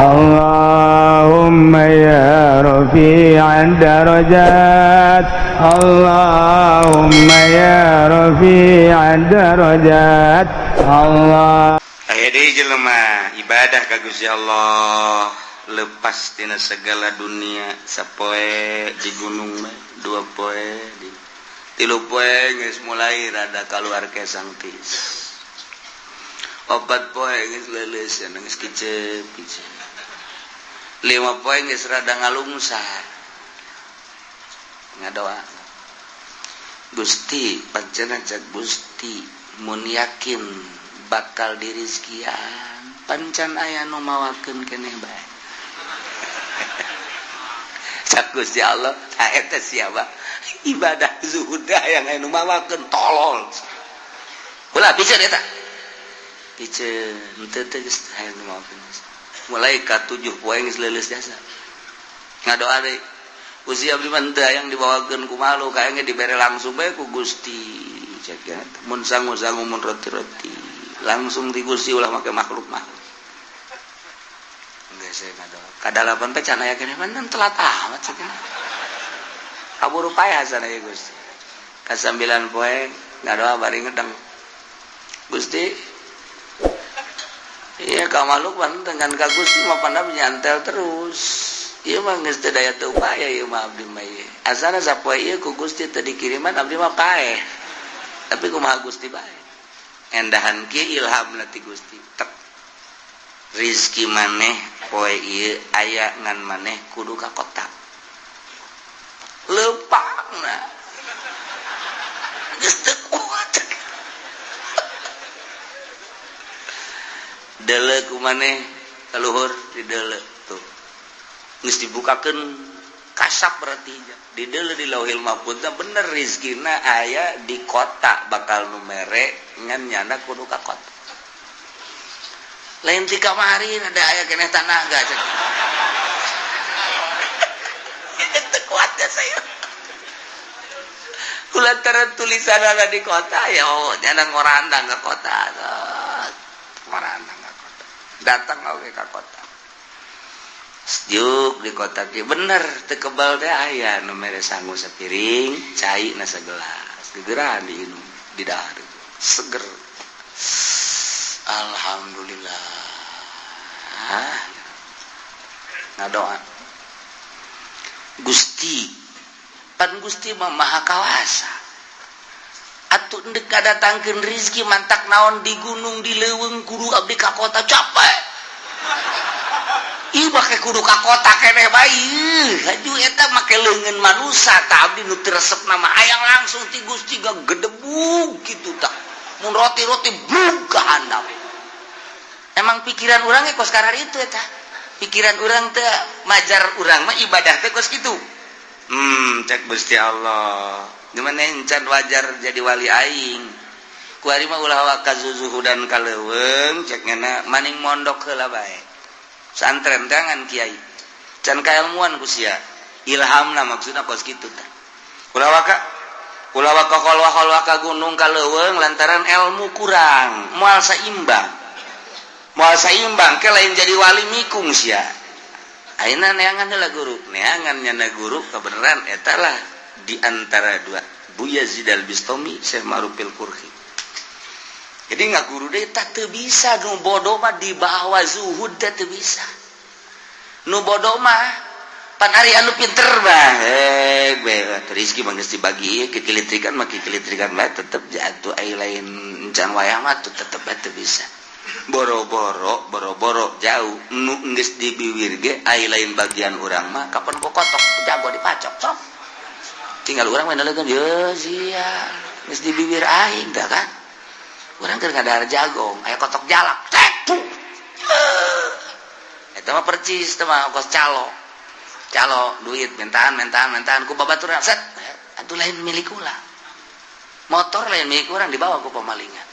اللهم يا رفيع الدرجات، اللهم يا رفيع الدرجات، الله. Aya deui jelema ibadah ka Gusti Allah, lepas tina segala dunia. Sapoe di gunung mah, 2 poe di 3 poe geus mulai rada keluar kesang tis, 4 poe geus leuleus, geus kicep kicep, 5 poe geus rada ngalungsar, ngadoa, "Gusti, pancena cek Gusti mun yakin bakal dirizkian, pancan aya nu mawakeun keneh bae." Cak Gusti Allah, "Tah, eta siapa ibadah zuhud yang aya nu mawakeun, tolol." Ulah piceun eta, piceun henteu teh, geus aya nu mawakeun. Mulai ka 7 poe geus leuleus jasa, ngadoa deui, "Gusti, abdi mah henteu hayang dibawakeun ku malu, kayaknya dibere langsung bae ku Gusti." Cek ya, mun sangu-sangu, mun roti-roti langsung di Gusti, ulah make makhluk mah. Geus saya ngadoa kadalapan teh can aya keneh, man telat amat cek, kaburu payah sana ya Gusti. Ka 9 poe ngadoa bari ngedeng, "Gusti, iya ka makhluk mah dengan ka Gusti mah panda nyantel terus. Ieu mah geus teu daya teu upaya ieu mah abdi mah ieu. Asana sapoe ieu ku Gusti teu dikiriman, abdi mah paeh. Tapi kumaha Gusti bae." Endahan kieu ilhamna ti Gusti. Tek. "Rizki maneh poe ieu aya, ngan maneh kudu ka kota." Leumpangna. Geus teu kuat. Deuleu ku maneh ka luhur, dideuleu tuh. Geus dibukakeun kasap, berarti di deuleu di Lauhil Mahfuz bener rizkina aya di kota, bakal nu mere, ngan nyana kudu ka kota. Lain ti kamari ada aya keneh tanaga cek. Itu kuatnya saya. Kulantaran tulisan ada di kota ya, oh, nyana ngorandang ke kota. Ngorandang ke kota. Datang oge ke kota. Sejuk di kota ki bener teu kebal teh, aya nu mere sangu sapiring, cai na sagelas. Gegeran diinum, di dahar. Seger. Alhamdulillah. Ngadoa. "Gusti, pan Gusti mah maha kawasa. Atuh ndek ngadatangkeun rizki mantak naon di gunung, di leuweung, kudu abdi ka kota, capek. Ih, make kudu ka kota keneh bae. Haju eta make leungeun manusa tah, abdi nu teu resep nama hayang langsung ti Gusti, gedebug kitu tah. Mun roti-roti blug ka handap." Emang pikiran urang ge kos karar itu eta. Pikiran urang teh, majar urang mah ibadah teh kos kitu. Cek Gusti Allah. Gimana encan wajar jadi wali aing. Kuari mah ulah waka zuzuhudan ka leuweung, cek ngena maning mondok heula bae. Santren tangan kiai. Can kailmuan ku sia. Ilhamna maksudna kos kitu tah. Ulah waka kholwah-kholwah ka gunung, ka leuweung, lantaran ilmu kurang, moal saimbang. Moal saimbang ke lain jadi wali, mikung sia. Ayeuna neangan heula guru, neangan nyana guru kebenaran eta lah di antara dua, Buya Yazid Al-Bistami, Syekh Ma'rufil Qurhi. Jadi nggak guru deh tak teu bisa, nu bodoh mah dibawa zuhud teh teu bisa. Nu bodoh mah pan ari anu pinter mah eh bae rezeki mah geus dibagi, kikilitrikan mah kikilitrikan bae tetep jatuh, ai lain can wayah mah tuh tetep bae teu bisa. Boro-boro, boro-boro jauh, nu geus di biwir ge ai lain bagian urang mah kapan ku kotok jago dipacok sok. Tinggal urang mah nalegan ye sia geus di bibir aing dah kan. Urang keur ngadahar jagong, aya kotok jalak cek tuh. Eta mah percis teh mah kos calo. Calo duit mentaan mentaan mentaan ku babaturan, set atuh lain milik ulah. Motor lain milik urang, dibawa ku pemalingan.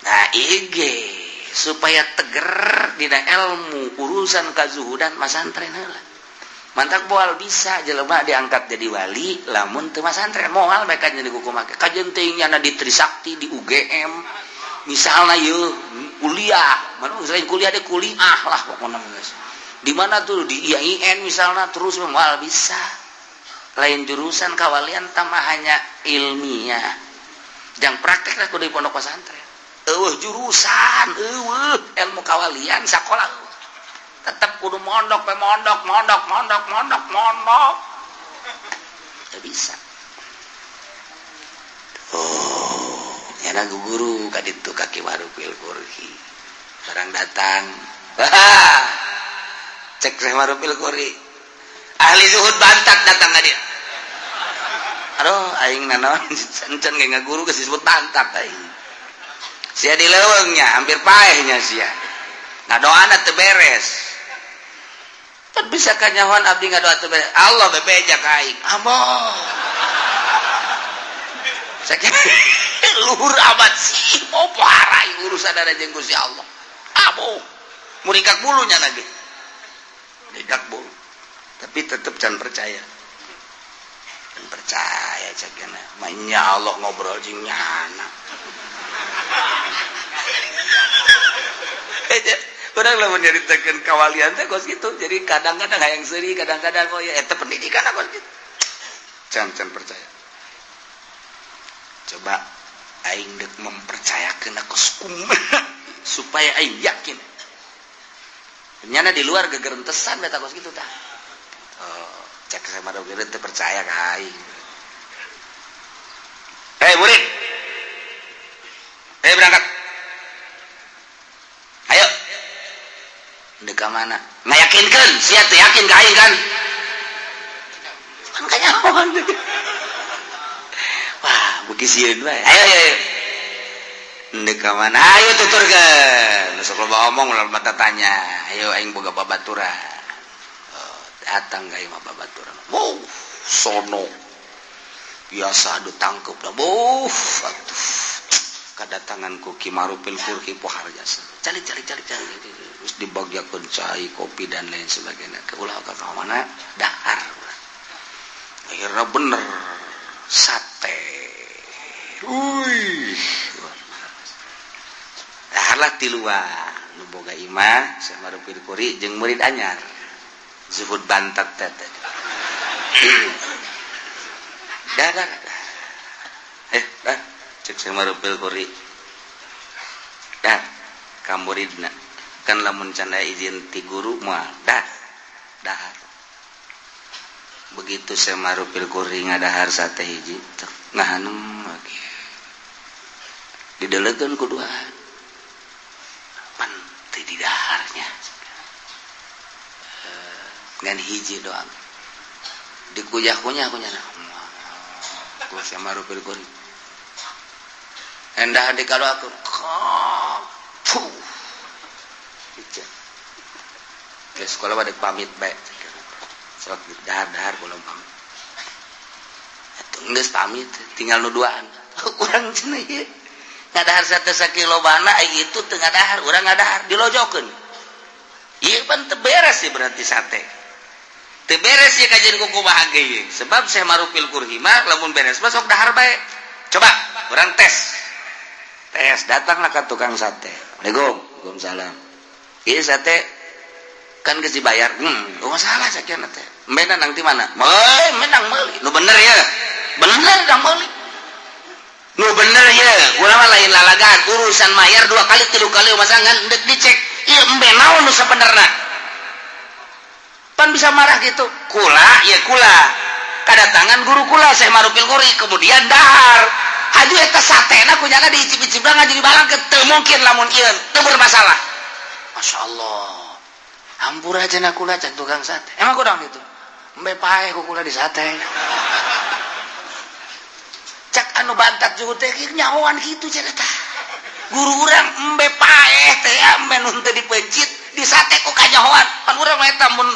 Nah, IG supaya teger dina ilmu urusan kazuhudan, masantren heula. Mantak moal bisa jelema diangkat jadi wali lamun teu masantren, moal mereka jadi kuku make. Kajen teuing nyana di Trisakti, di UGM, Misalnya yeuh kuliah, mana selain kuliah deh, kuliah lah pokoknya geus. Di mana tuh, di IAIN misalnya, terus moal bisa. Lain jurusan kawalian tambah hanya ilmiah. Jang praktek lah kudu di pondok pesantren. Eueuh jurusan, eueuh ilmu kawalian sekolah. Tetap kudu mondok, pe mondok, mondok, mondok, mondok, mondok. Teu bisa. Oh, nyana guru ka ditu ka Ki Marufil Qurhi. Barang datang. Cek Syekh Marufil Qurhi. Ahli zuhud bantat datang ka dia. Aduh, aing nanaon encan ge ngaguru geus disebut bantat aing. Sia di leuweungnya, hampir paehnya sia. Nah, doana teu beres. Kan bisa kanyahoan abdi ngadoa teu beres. Allah bebeja ka aing. Ambo. Sakieu luhur amat sih, mau parah urusan ada jeung Gusti Allah. Abo. Muringkak bulunya lagi. Muringkak bulu. Tapi tetep can percaya. Can percaya cekena. Mainnya Allah ngobrol jeung nyana. Urang lamun nyaritakeun kawalian teh kos kitu. Jadi kadang-kadang hayang seuri, kadang-kadang oh ya eta pendidikan kos kitu. Can can percaya. Coba aing deuk mempercayakeun kos kumaha supaya aing yakin. Nyana di luar gegerentesan beta kos kitu tah. Oh, cek sama dogeur teu percaya ka aing. Hei murid. Hei berangkat. Ayo. Deuk ka mana? Ngayakinkeun, sia teu yakin ka aing kan? Kan kanyahoan. Wah, beuki sieun wae. Ayo ayo ayo. Deuk ka mana? Ayo tuturkeun. Sok loba omong ulah loba tanya. Ayo aing boga babaturan. Oh, datang ka imah babaturan. Wow, sono. Biasa adu tangkep dah. Wuh, atuh. Kedatangan ku Ki Marufil Qurhi pohar jasa. Cari cari cari cari. Terus dibagiakeun cai, kopi dan lain sebagainya. Ke ulah ka mana? Dahar. Akhirnya bener sate. Wih. Daharlah tiluan. Nu boga imah Syekh Marufil Qurhi jeung murid anyar. Zuhud bantat teh. Dah dah. Dah. Cek Syekh Marufil Qurhi. Dah, ka muridna. Kan lamun can aya izin ti guru moal dah. Dahar. Begitu Syekh Marufil Qurhi ngadahar sate hiji, ngahanung lagi. Didelekeun ku duaan. Pan teu didaharnya. Ngan hiji doang. Dikuyah-kunyah kunyana. Ku Syekh Marufil Qurhi. Endah di kalau aku puh. Ke sekolah pada pamit bae. Sok dahar-dahar belum pamit. Atuh geus pamit, tinggal nu duaan. Urang cenah ieu. Ngadahar sate sakilo bana itu teu ngadahar, urang ngadahar dilojokeun. Ieu pan teu beres sih berarti sate. Teu beres ieu kajian kuku bahagia ieu. Sebab Syekh Marufil Qurhi mah lamun beres mah sok dahar bae. Coba urang tes. Tes, datanglah ke tukang sate. Assalamualaikum. Waalaikumsalam. Ieu sate kan geus dibayar. Oh masalah sakieu teh. Menang nang ti mana? Meuli, menang meuli. Nu bener ya. Bener dah meuli. Nu bener ya. Ulah mah lain lalagan, urusan mayar 2 kali 3 kali masa ngan deuk dicek. Ieu embe naon nu sabenerna? Pan bisa marah gitu. Kula, ya kula. Kedatangan guru kula Syekh Marufil Qurhi kemudian dahar. Haju eta satena kunyana diicip-icip jadi barang teu mungkin lamun ieu teu bermasalah. Masya Allah. Hampura cenah kula can tukang sate. Emang kurang gitu. Embe paeh ku kula di sate. Cak anu bantat juga teh nyahoan kitu cenah tah. Guru urang embe paeh teh embe nu teu dipencit di sate ku kanyahoan. Pan urang mah eta mun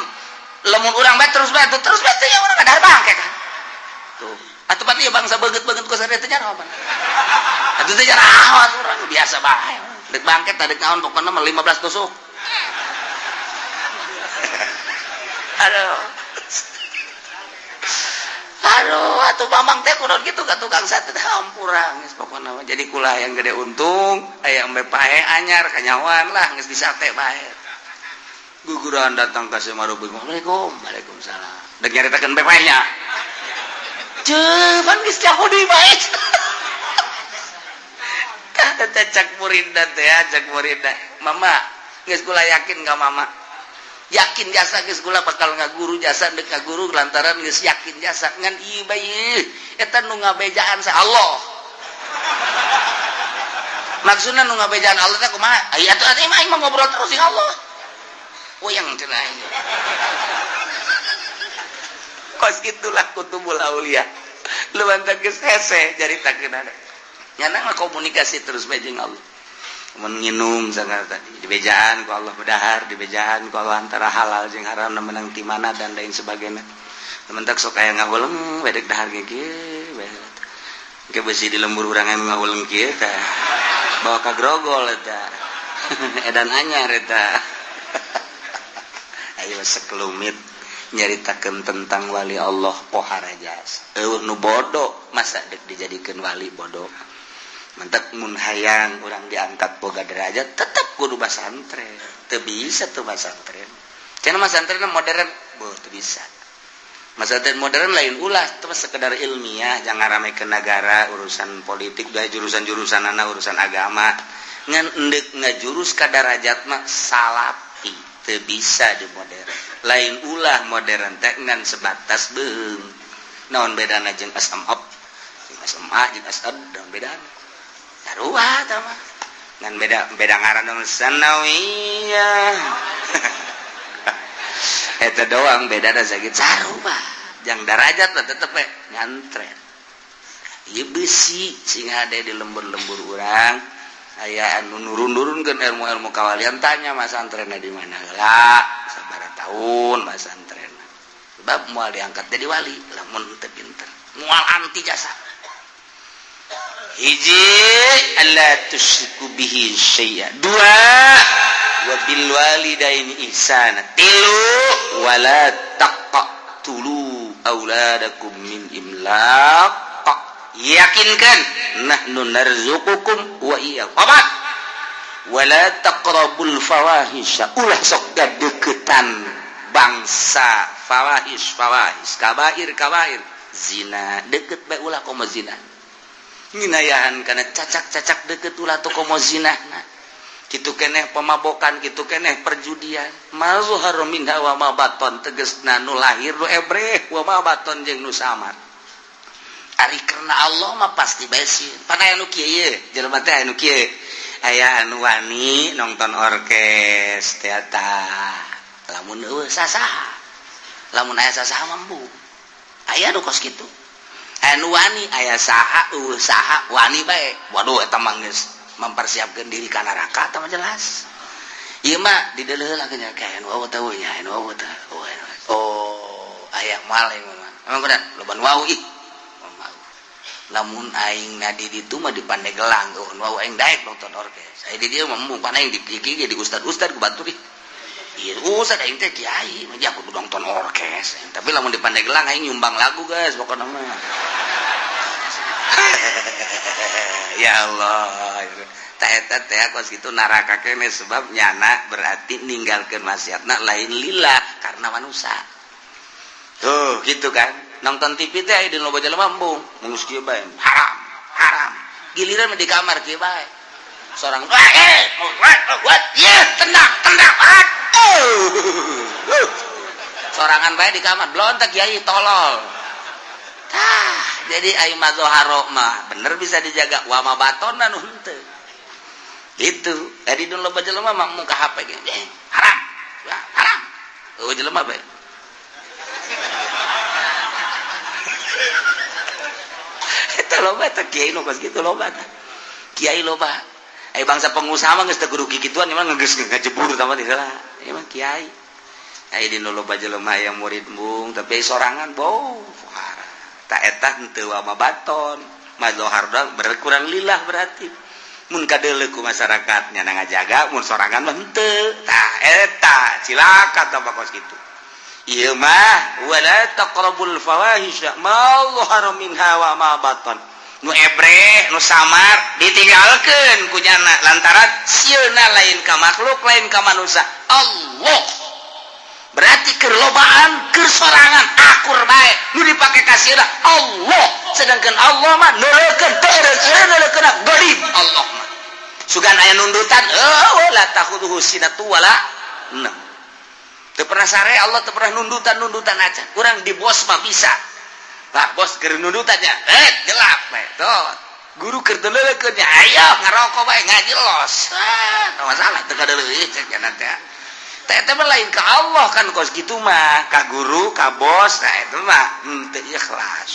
lamun urang bae terus bae terus bae teh ya urang ngadahar bangke kan. Tuh. Atuh pan ieu bangsa beungeut-beungeut ku sare teh nyaho pan. Atuh teh nyaho urang biasa bae. Dek bangket dek naon pokona mah 15 tusuk. Aduh. Aduh, atuh Mamang teh kunaon kitu ka tukang sate teh, hampura geus pokona mah. Jadi kula yang gede untung, aya embe pae anyar kanyawan lah, geus disate bae. Guguran datang ka si Marubi, "Assalamualaikum." "Waalaikumsalam." Dek nyaritakeun embe paehnya. Cuman geus Yahudi bae. Tah teh cak muridna teh, cak muridna. "Mama, geus kula yakin ka mama. Yakin jasa geus kula bakal ngaguru jasa, dek ngaguru lantaran geus yakin jasa ngan ieu bae eta nu ngabejaan sa Allah." Maksudna nu ngabejaan Allah teh kumaha? Aya atuh atuh aing mah ngobrol terus jeung Allah. Uyang cenah aing. Kos gitulah kutubul aulia. Lu mantap geus hese caritakeun ada. Nyana mah komunikasi terus bae jeung Allah. Mun nginum sangat tadi dibejaan ku Allah, bedahar dibejaan ku Allah antara halal jeung haram menang ti mana dan lain sebagainya. Temen tak sok aya ngahuleng bedek dahar ge kieu bae. Ke besi di lembur urang anu ngahuleng kieu tah. Bawa ka grogol eta. Edan anyar eta. Ayo sekelumit nyaritakeun tentang wali Allah pohara jasa. Eueuh nu bodoh, masa dek dijadikeun wali bodoh. Mentek mun hayang urang diangkat boga derajat tetep kudu basantren. Teu bisa tuh basantren. Cenah masantren modern, boh teu bisa. Masantren modern lain ulah, itu mah sekedar ilmiah, jangan rame ke negara, urusan politik, gaya jurusan-jurusan anak urusan agama. Ngan endek ngajurus ka darajat mah salapi, teu bisa di modern. Lain ulah modern teh ngan sebatas beung. Naon bedana jeung SMA? Jeung SMA jeung SN naon bedana? Sarua tah mah. Ngan beda beda ngaran dong, sanawiyah. Eta doang beda da sakit sarua. Jang darajat mah tetep we nyantren. Ieu besi sing hade di lembur-lembur urang aya anu nurun-nurunkeun ilmu-ilmu kawalian, tanya masantrenna di mana heula, sabaraha tahun masantrenna. Sebab moal diangkat jadi wali lamun teu pinter, moal anti jasa. Hiji, alla tusyriku bihi syai'a. Dua, wa bil walidaini ihsana. Tilu, wala taqtulu auladakum min imlaq. Yakinkan nahnu narzuqukum wa iyyakum. Opat, wala taqrabul fawahisha. Ulah sok gadeukeutan bangsa fawahish, fawahish, kabair, kabair, zina deket bae ulah, komo zina nginayahan kana cacak-cacak deket ulah tuh, komo zina. Nah, kitu keneh pemabokan, kitu keneh perjudian. Mazhar minha wa ma baton, tegesna nu lahir nu ebreh, wa ma baton jeung nu samar. Ari karena Allah mah pasti bae sieun. Pan aya nu kieu ye, jelema teh aya nu kieu, aya anu wani nonton orkes teater lamun eueuh sasaha, lamun aya sasaha mambu. Aya nu kos kitu, aya nu wani aya saha, eueuh saha wani bae. Waduh, eta mah geus mempersiapkan diri ka neraka eta mah jelas. Ieu mah dideuleuh lah nya, kayak anu eueuh teh nya, anu eueuh teh. Oh, aya moal mah emang kuda loba nu wau ih. Lamun aing na di ditu mah di Pandeglang, oh nu aing daek nonton orkes. Aya di dieu mah embung, pan aing di kieu di ustad-ustad ku batur ih. Ieu ustad aing teh kiai mah kudu nonton orkes. Tapi lamun di Pandeglang aing nyumbang lagu, guys, pokokna mah. Ya Allah. Tak eta teh kos kitu neraka kene, sebab nyana berarti ninggalkeun maksiatna lain lillah, karena manusia. Tuh, gitu kan. Nonton TV teh aya di loba jelema embung, geus kieu bae. Haram, haram. Giliran di kamar kieu bae. Seorang eh what? Ya, tenang, tenang. Aduh. Sorangan bae di kamar, blontak kiai tolol. Tah, jadi ai mazharo mah bener bisa dijaga, wa ma batonna nu henteu. Itu, tadi dulu loba jelema mah muka HP ge. Eh, haram. Haram. Oh, jelema bae. Eta loba teh kiai nu kos kitu loba teh. Kiai loba. Ai bangsa pengusaha mah geus teu kudu kikituan, emang geus ngajebur tah mah heula. Emang kiai. Ai di nu loba jelema yang murid embung, tapi sorangan bau. Tak eta henteu wa ma baton. Mazhar doang berkurang lillah berarti. Mun kadeuleu ku masyarakat nya ngajaga, mun sorangan mah henteu. Tah eta cilaka tah kos kitu. Ieu mah wala taqrabul fawahisha ma dhahara minha wa ma batan. Nu ebre, nu samar ditinggalkeun ku nyana lantaran sieuna lain ka makhluk, lain ka manusia. Allah. Berarti keur lobaan, keur sorangan akur bae. Nu dipake ka sieuna Allah. Sedangkan Allah mah neuleukeun teu eureun gharib Allah mah. Sugan aya nundutan, oh la ta'khudzuhu sinatu wala naum. Teu pernah sare Allah, teu pernah nundutan-nundutan aja. Kurang di bos mah bisa. Pak bos keur nundutannya, eh gelap bae. Tuh. Guru keur teu nya, ayo ngarokok bae ngaji los. Ah, teu masalah teu kadeuleuh cek nya teh. Teh teh lain ka Allah kan kos kitu mah, ka guru, ka bos, nah itu mah henteu ikhlas.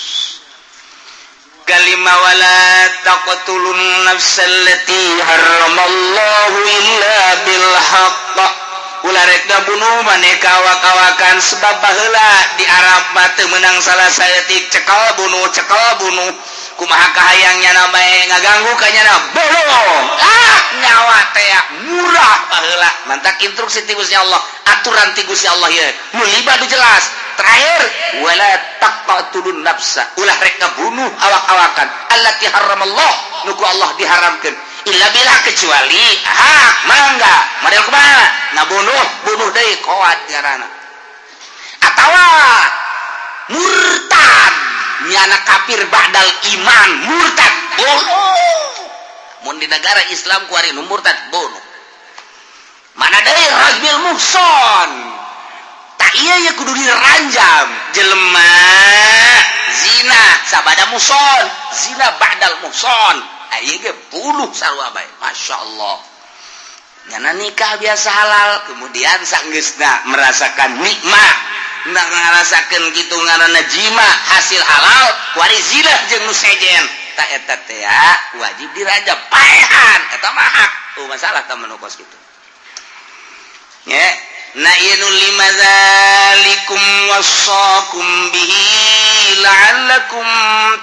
Kalima wala taqtulun nafsal lati harramallahu illa bil haqq. Ulah rek ngabunuh maneh ka awak-awakan, sebab baheula di Arab mah teu meunang salah saeutik, cekal bunuh, cekal bunuh. Kumaha kahayang nyana bae ngaganggu ka nyana, bunuh. Ah, nyawa teh murah baheula. Mantak instruksi ti Gusti Allah, aturan ti Gusti Allah ieu. Nu lima nu jelas. Terakhir wala taqtulun nafsa, ulah rek ngabunuh awak-awakan allati harramallah, nu ku Allah diharamkeun, illa bila kecuali hak. Mangga model kumaha ngabunuh, bunuh deui koat ngaranna atawa murtad, nyana kafir ba'dal iman, murtad bunuh. Mun di negara Islam kuari nu murtad bunuh. Mana deui rajmil muhson, tak iya ya kudu diranjam. Jelema zina sabada muhson, zina ba'dal muhson, ieu ge bunuh sarua bae. Masya Allah, nyana nikah biasa halal, kemudian sanggeusna merasakan nikmat, nak ngarasakeun kitu ngaranna jima hasil halal, kuari zina jeung nu sejen, tak eta teh wajib dirajam, paehan. Eta mah hak tuh, masalah tah menu kos kitu nya. Na ieu nu lima, zalikum wassakum bihi la'allakum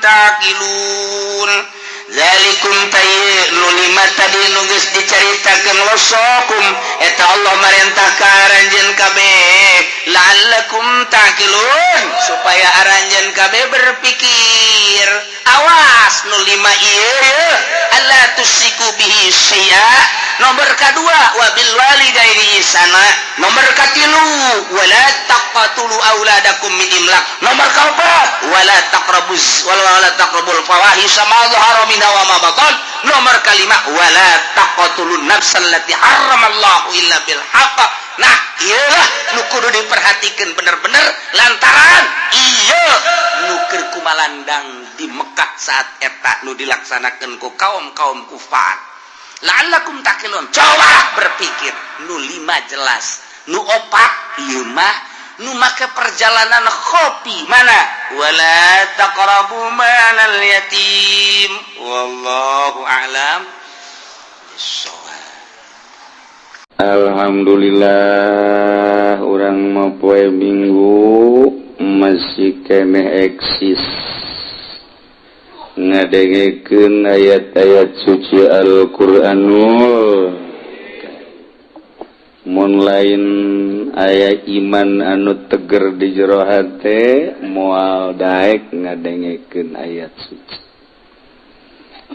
taqilun. Zalikum tay nu lima tadi nu geus dicaritakeun, wassakum eta Allah marentah ka aranjeun kabeh, la'allakum taqilun, supaya aranjeun kabeh berpikir. Awas nu lima ieu, alla tusyriku bihi syai'a, nomor kedua wabil walidaini ihsana, nomor katilu wala taqtulu auladakum min imlaq, nomor keempat wala taqrabuz wala taqrabul fawahisha ma dhahara minha wa ma batan, nomor kelima wala taqtulun nafsal lati harramallahu illa bil haqq. Nah, iyalah nu kudu diperhatikan bener-bener, lantaran iya nu keur kumalandang di Mekah saat eta nu dilaksanakan ku kaum-kaum kufar. La'allakum taqilun, coba berpikir. Nu lima jelas, nu opat ieu mah nu make perjalanan kopi mana wala taqrabu malal yatim. Wallahu a'lam bissawab. Alhamdulillah, urang mah poe Minggu masih keneh eksis ngadengekeun ayat-ayat suci Al-Qur'anul. Mun lain aya iman anu teger di jero hate, moal daek ngadengekeun ayat suci.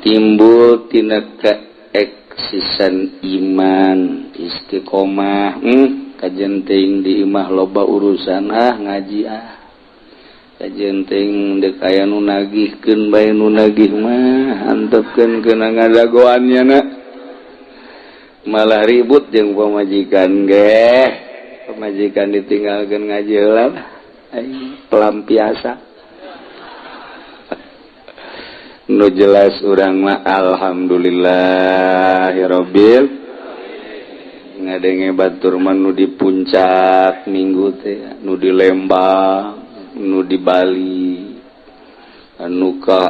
Timbul tina keeksisan iman istiqomah. Kajen teuing di imah loba urusan, ah ngaji, ah kajen teuing dek aya nu nagihkeun bae, nu nagih mah antepkeun kena ngadagoannya na malah ribut jeung pamajikan ge, pamajikan ditinggalkeun, ngaji heula lah. Ai pelampiasan. Nu jelas urang mah alhamdulillahirobbil ngadenge batur mah nu di Puncak Minggu teh, nu di Lembang, nu di Bali, anu ka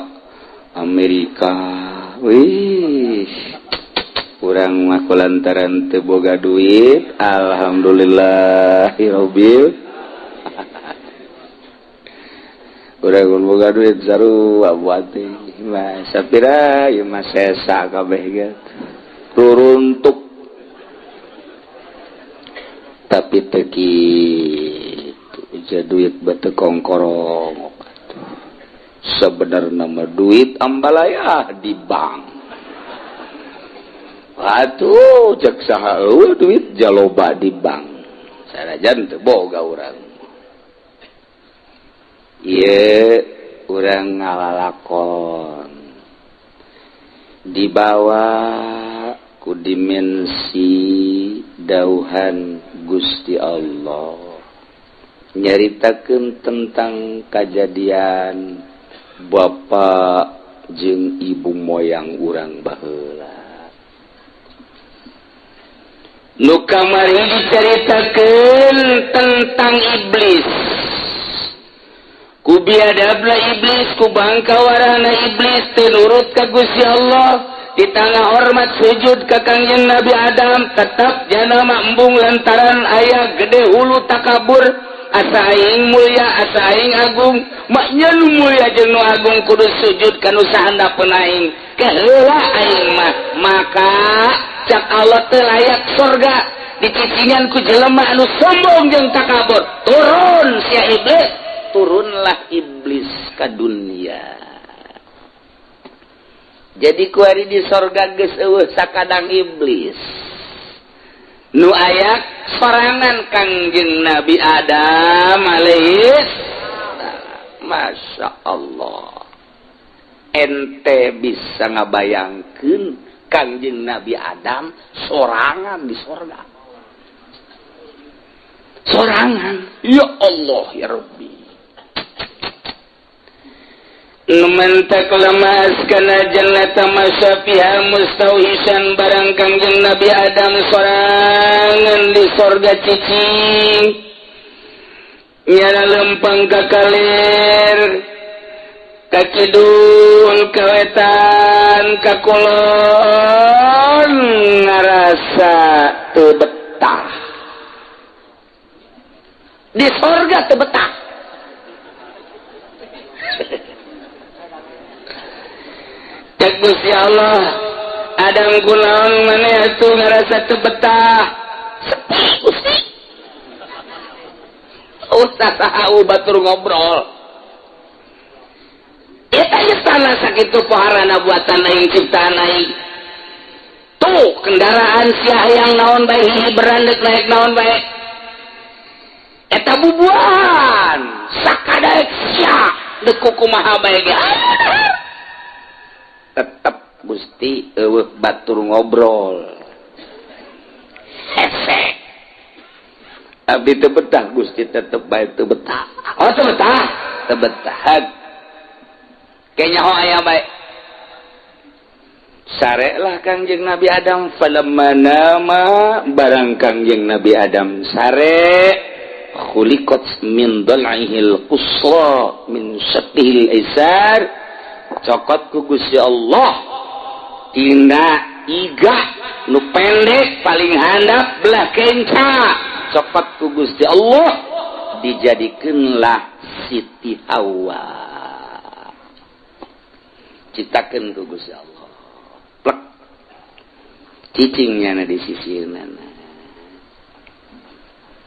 Amerika. Wih, urang mah lantaran teu boga duit, alhamdulillahirobbil urang mun boga duit sarua buat teh mah sapira ieu mah sesa kabeh ge ruruntuk. Tapi teu kitu. Duit bete kongkorong. Sebenarnya mah duit ambalaya di bank. Atuh cek saha eueuh duit jaloba di bank. Sanajan teu boga urang. Ieu urang ngalalakon dibawa ku dimensi dauhan Gusti Allah nyaritakeun tentang kajadian Bapak jeung ibu moyang urang baheula. Nu kamari diceritakeun tentang iblis. Ku biadabna iblis, ku bangkawarana iblis teu nurut ka Gusti Allah, di tanah hormat sujud ka Kangjeng Nabi Adam, tetap jana embung lantaran aya gede hulu takabur, asa aing mulia, asa aing agung, maknya nu mulia jeung nu agung kudu sujud ka nu sahandapeun aing. Keheula aing mah, maka cak Allah teu layak sorga dicicingan ku jelema anu sombong jeung takabur. Turun sia iblis, turunlah iblis ka dunia. Jadi kuari di sorga geus eueuh sakadang iblis. Nu aya sorangan Kangjeng Nabi Adam alaihis. Masya Allah. Ente bisa ngabayangkeun Kangjeng Nabi Adam sorangan di sorga. Sorangan. Ya Allah ya Rabbi. Numentak lemas kana jannata masyafiha mustauhisan barang Kangjeng Nabi Adam sorangan di sorga cicing. Nyala lempang ka kalir, ka kidul, ka wetan, ka kulon, ngarasa teu betah. Di sorga teu betah. Cek Gusti Allah, Adam kunaon maneh atuh ngarasa teu betah? Sepi Gusti. Usah saha batur ngobrol. Eta istana sakitu poharana buatan aing, ciptaan aing. Tuh kendaraan sia yang naon bae, berandek naik naon bae. Eta bubuahan sakadaek sia deuk kumaha bae ge. Tetep Gusti eueuh batur ngobrol. Hese. Abdi teu betah Gusti, tetep bae teu betah. Oh teu betah, teu betah. Kayaknya ho aya bae. Sarelah Kangjeng Nabi Adam falamma nama barang Kangjeng Nabi Adam sare khuliqat min dal'ihil qusra min syaqqihil aisar, cokot ku Gusti Allah tina iga nu pendek paling handap belah kenca, cokot ku Gusti Allah dijadikeunlah Siti Hawa, ciptakeun ku Gusti Allah plek cicingnya na di sisirna.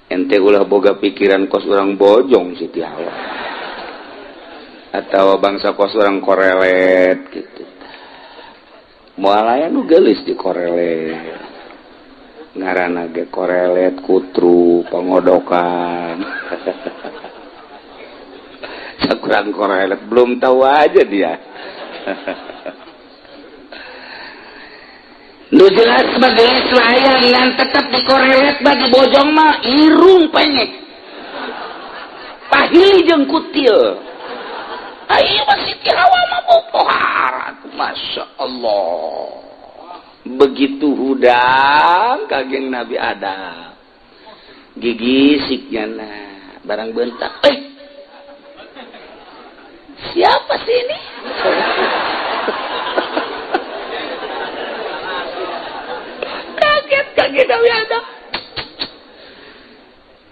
Ente ulah boga pikiran kos orang bojong Siti Hawa atau bangsa kos orang korelet gitu. Moal aya nu geulis di korelet, ngaranna ge korelet kutru pangodokan. Sakurang korelet belum tahu aja dia. Nu jelas mah geus layang ngan tetep di korelet bagi bojong mah irung penyek pahili jeung kutil. Ayo masih Hawa mah pohara. Masya Allah. Begitu hudang kageng Nabi Adam gigisiknya nah barang bentak. Siapa sih ini? Kaget kaget Nabi Adam.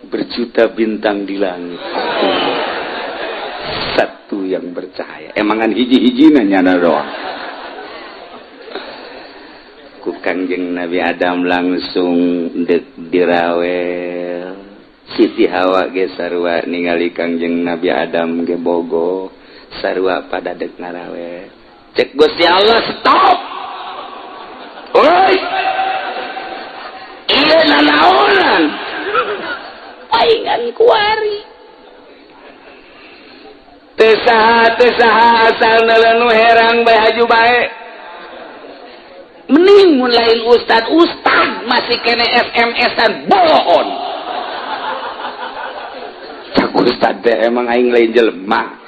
Berjuta bintang di langit, satu yang bercahaya. Emangan hiji-hiji nanya doang. Ku Kangjeng Nabi Adam langsung dek dirawel. Siti Hawa ge sarua ningali Kangjeng Nabi Adam ge bogo sarua pada dek ngarawe. Cek Gusti Allah, stop. Oi, iya, nanaonan paingan kuari? Teu saha, teu saha, asal nu herang bae, haju bae. Mending mun lain ustad, ustad masih kene SMS-an bohon. Cak ustad teh emang aing lain jelema.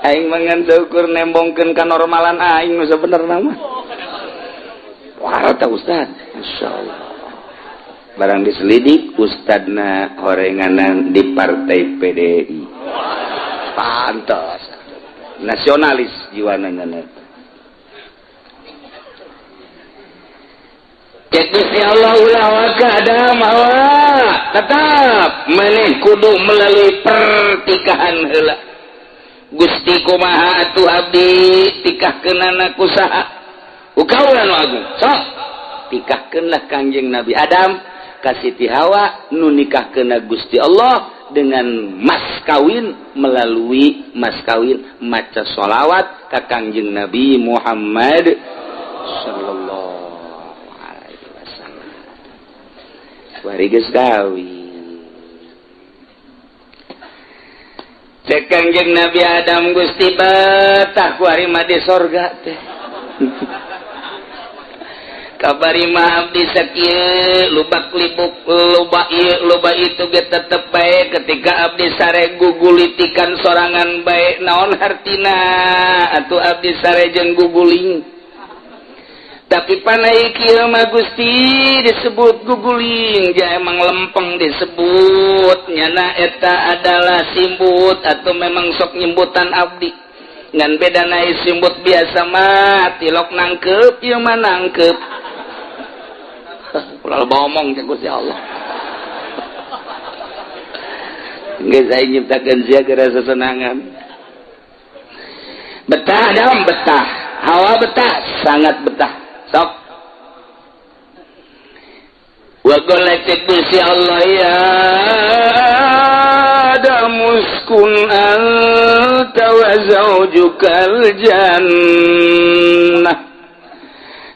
Aing mah ngan seukur nembongkeun kanormalan aing nu sabenerna mah. Wah, tah ustad, masyaallah. Barang diselidik, ustadna horenganan di partai PDI. Pantas nasionalis jiwana neta. Cek Gusti Allah, ulah waka, Adam, Hawa, tetap maneh kudu melalui pertikahan heula. Gusti, kumaha atuh abdi tikahkeunana ku saha? Kaula nu agung. Sok tikahkeunlah Kangjeng Nabi Adam ka Siti Hawa, nu nikahkeunna Gusti Allah dengan mas kawin, melalui mas kawin maca sholawat ka Kangjeng Nabi Muhammad sallallahu alaihi wasallam. Bari geus kawin, cek Kangjeng Nabi Adam, "Gusti, betah ku mah di sorga teh. Kabari mah abdi sakieu lubak libuk, loba ieu loba itu ge tetep bae. Ketika abdi sare gugulitikan sorangan bae, naon hartina atuh abdi sare jeung guguling? Tapi panai kieu mah, Gusti, disebut guguling ja emang lempeng disebut nyana eta adalah simbut atau memang sok nyimbutan abdi. Ngan beda naik simbut biasa mah tilok nangkep, ieu mah nangkep." Ulah ngomong, cek Gusti Allah. Geus aing nyiptakeun sia geura sesenangan. Betah Adam? Betah. Hawa betah? Sangat betah. Sok. Wa qala, cek Gusti Allah, ya Adam uskun anta wa zawjukal jannah.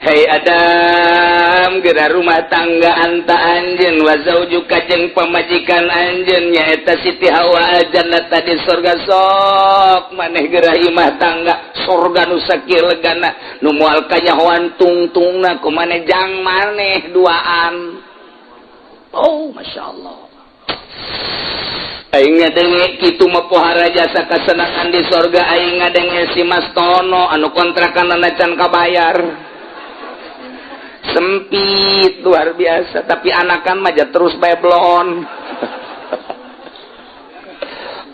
Hei Adam, gera rumah tangga anta anjeun, wa zaujuka jeung pamajikan anjeun, nyaeta Siti Hawa, jannata di surga. Sok maneh gerah imah tangga surga nu sakieu legana, nu moal kanyahoan tungtungna ku maneh, jang maneh duaan. Oh, masya Allah. Aing ngadenge kitu mah pohara jasa kasenangan di sorga. Aing ngadenge si Mas Tono anu kontrakan can kabayar, sempit luar biasa, tapi anakan mah terus bae bloon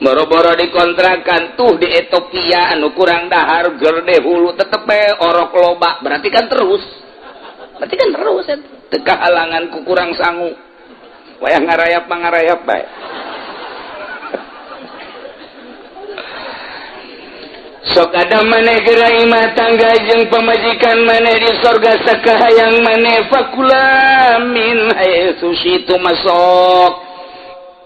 boro-boro dikontrakan tuh di Ethiopia anu kurang dahar gerde hulu tetep bae orok loba. Berarti kan terus, berarti kan terus teu kahalangan ku kurang sangu. Wayah ngarayap mah ngarayap bae. Sok ada maneh geura imah tangga jeung pamajikan maneh di sorga sakahayang maneh. Fakula min haitsu syi'tum, masok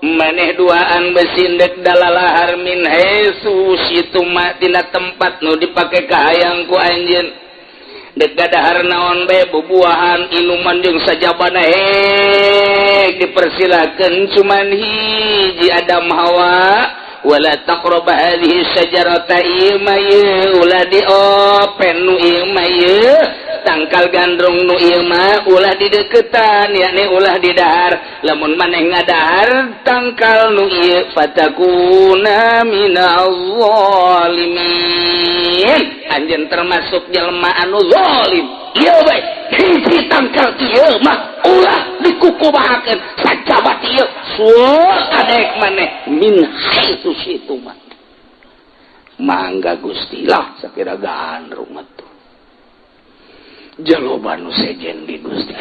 maneh duaan besindek dalalahar, min haitsu syi'tum, tina tempat nu dipake kahayang ku anjeun. Dek gadahar naon bae, bubuahan, inuman jeung sajabana, hek dipersilakeun. Cuman hiji, Adam, Hawa, wala taqrab hadhihi syajarata, ieu mah ieu ulah diopen, nu ieu mah ieu tangkal gandrung nu ieu mah ulah dideketan, yakni ulah didahar. Lamun maneh ngadahar tangkal nu ieu, fatakuna minaz zalimin, anjeun termasuk jelema anu zalim. Ieu bae hiji tangkal ieu mah ulah dikukumahakeun, sajabat ieu suul adek maneh, min haitsu syi'tum. Mangga Gusti lah, sakira gandrung atuh jaloba nu sejen di Gusti.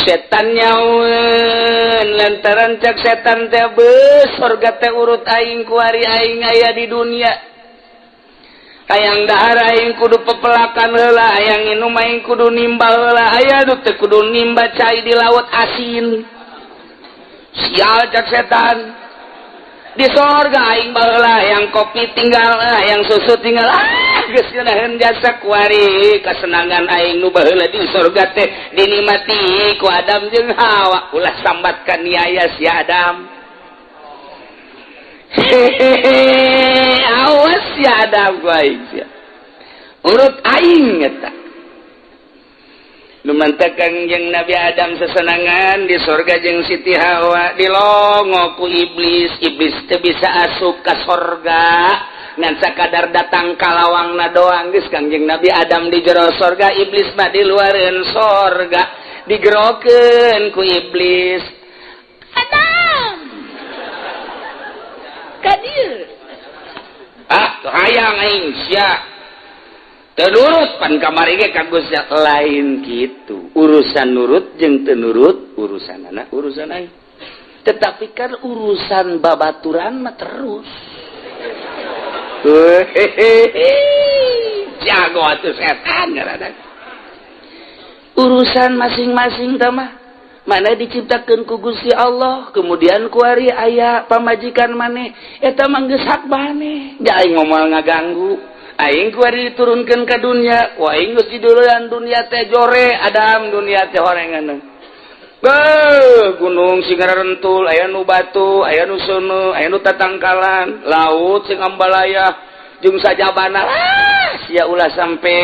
Setan nyaun lantaran cak setan teh beus sorga teh urut aing kuari aing aya di dunia. Hayang dahar aing kudu pepelakan heula, hayang nginum aing kudu nimba heula, aya nu teu kudu nimba cai di laut asin. Sial cak setan. Di sorga aing baheula hayang kopi tinggal, hayang susu tinggal. Ah, geus ngeunaheun jasa kuari kasenangan aing nu baheula di sorga teh dinikmati ku Adam jeung Hawa. Ulah sambat ka niaya si Adam. Hehehe, awas ya Adam ku aing sia. Urut aing eta. Nu mantak Kangjeng Nabi Adam sesenangan di sorga jeung Siti Hawa dilongo ku iblis. Iblis teu bisa asup ka sorga ngan sakadar datang ka lawangna doang. Geus Kangjeng Nabi Adam di jero sorga, iblis mah di luareun sorga, digerokeun ku iblis. Adam ka dieu, ah tuh hayang aing sia teu nurut pan kamari ge ka Gusti. Lain gitu urusan nurut jeung teu nurut, urusan anak urusan aing, tetapi kan urusan babaturan mah terus. Hehehe, jago atuh setan ngaranna. Urusan masing-masing tah mah mana diciptakan ku Gusti Allah, kemudian kuari aya pamajikan maneh, eta mah geus hak maneh, da aing moal ngaganggu. Aing kuari diturunkeun ka dunia, ku aing geus diduluan dunia teh jore Adam, dunia teh horengan. Beuh, gunung sing rentul, aya nu batu, aya nu seuneu, aya nu tatangkalan, laut sing ambalaya jeung sajabana. Ah, sia ulah sampe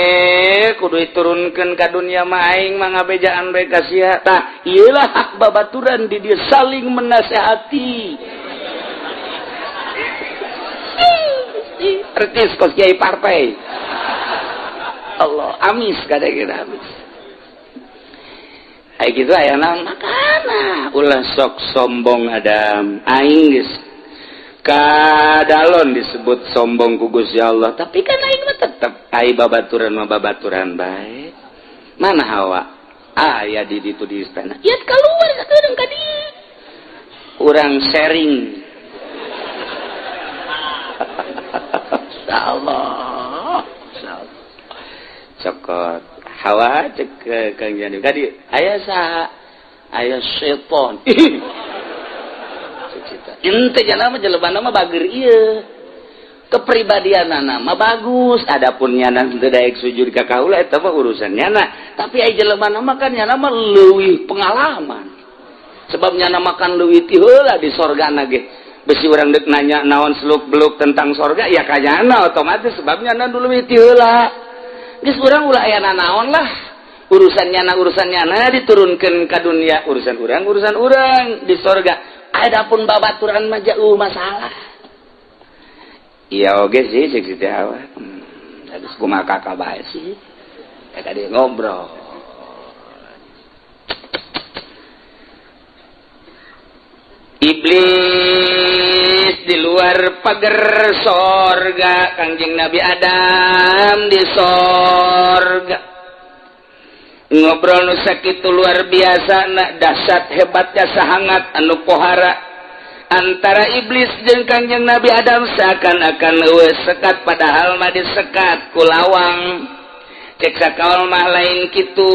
kudu diturunkeun ka dunia mah aing mah ngabejaan bae ka sia. Tah, ieu lah hak babaturan di dieu saling menasehati. Artis kos kiai partai. Allah, amis kadang amis. Kayak gitu aya naon makana ulah sok sombong Adam. Aing geus kadalon disebut sombong ku Gusti Allah, tapi kan aing mah tetep ai babaturan mah babaturan bae. Mana Hawa? Aya di ditu di istana. Ieu keluar sakedeung ka dieu. Urang sharing. Insyaallah. Insyaallah. Cokot Hawa cek Kang Jani tadi aya saha? Aya setan. Cek cita. Ente jana mah jelema mah bager ieu. Kepribadianana mah bagus, adapun nyana teu daek sujud ka kaula eta mah urusan nyana. Tapi aya jelema mah kan nyana mah leuwih pengalaman. Sebab nyana makan leuwih ti heula di sorgana ge. Besi urang dek nanya naon seluk beluk tentang sorga ya kanyana otomatis sebab nyana dulu leuwih ti heula. Geus urang ulah aya nanaon lah. Urusan nyana diturunkeun ka dunia, urusan urang di sorga. Adapun babaturan mah jauh masalah. Iya oge sih cek Siti Hawa. Geus kumaha kakak bae sih. Ya tadi ngobrol. Iblis di luar pagar sorga, Kangjeng Nabi Adam di sorga. Ngobrol nu sakitu luar biasa na dahsyat hebatnya sahangat anu pohara antara iblis jeung Kangjeng Nabi Adam seakan-akan eueuh sekat padahal mah disekat ku lawang. Cek sakaol mah lain kitu.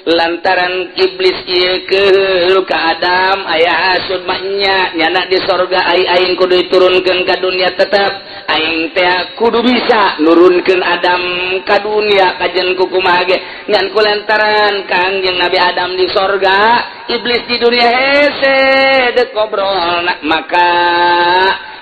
Lantaran iblis ieu keul ka Adam aya hasud mah nya nyana di sorga ai aing kudu diturunkeun ka dunia tetep aing teh kudu bisa nurunkeun Adam ka dunia kajen ku kumaha ge ngan ku lantaran Kangjeng Nabi Adam di sorga iblis di dunia hese deuk ngobrol maka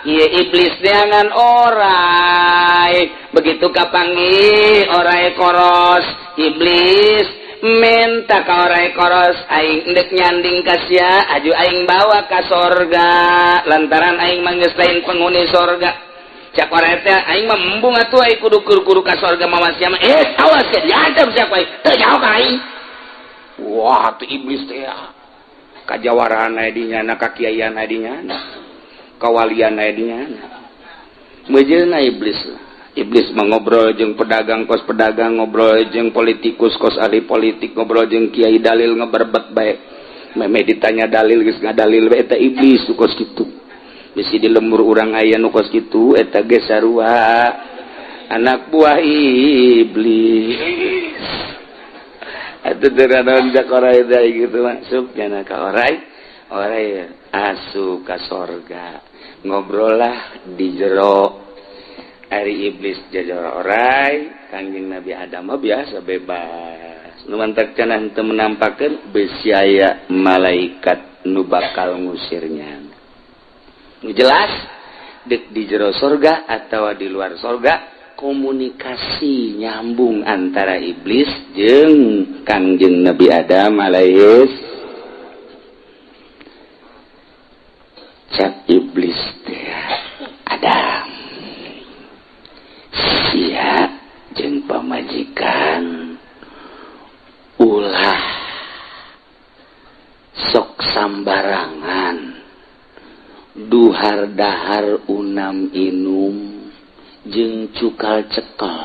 ieu iblis neangan orai begitu kapanggih orai koros iblis minta ka orai koros aing endek nyanding ka sia aju aing bawa ka sorga lantaran aing mah geus lain penghuni sorga. Cak orai teh aing mah embung atuh aing kudu kur-kuru ka sorga mawa sia mah awas sia diancam sia ku aing teu nyaho ka aing. Wah tuh iblis teh kajawaraan aya di nyana, kakiaian aya di nyana, kawalian aya di nyana. Mejeuna iblis lah. Iblis mengobrol jeung pedagang kos pedagang, ngobrol jeung politikus kos ahli politik, ngobrol jeung kiai dalil ngeberbet bae. Meme ditanya dalil geus ngadalil bae eta iblis nu kos kitu. Bisi di lembur urang aya nu kos kitu eta ge sarua. Anak buah iblis. Atuh teu naon cak orai teh gitu masuk nya ka orai. Orai asup ka sorga. Ngobrol lah di jero. Ari iblis jajaro orai, Kangjeng Nabi Adam mah biasa bebas. Nu mantak cenah teu menampakeun besi aya malaikat nu bakal ngusirnya. Nu jelas dek di jero sorga atau di luar sorga komunikasi nyambung antara iblis jeung Kangjeng Nabi Adam alaihis. Cak iblis teh Adam sia jeung pamajikan ulah sok sambarangan duhar dahar unam inum jeung cukal cekel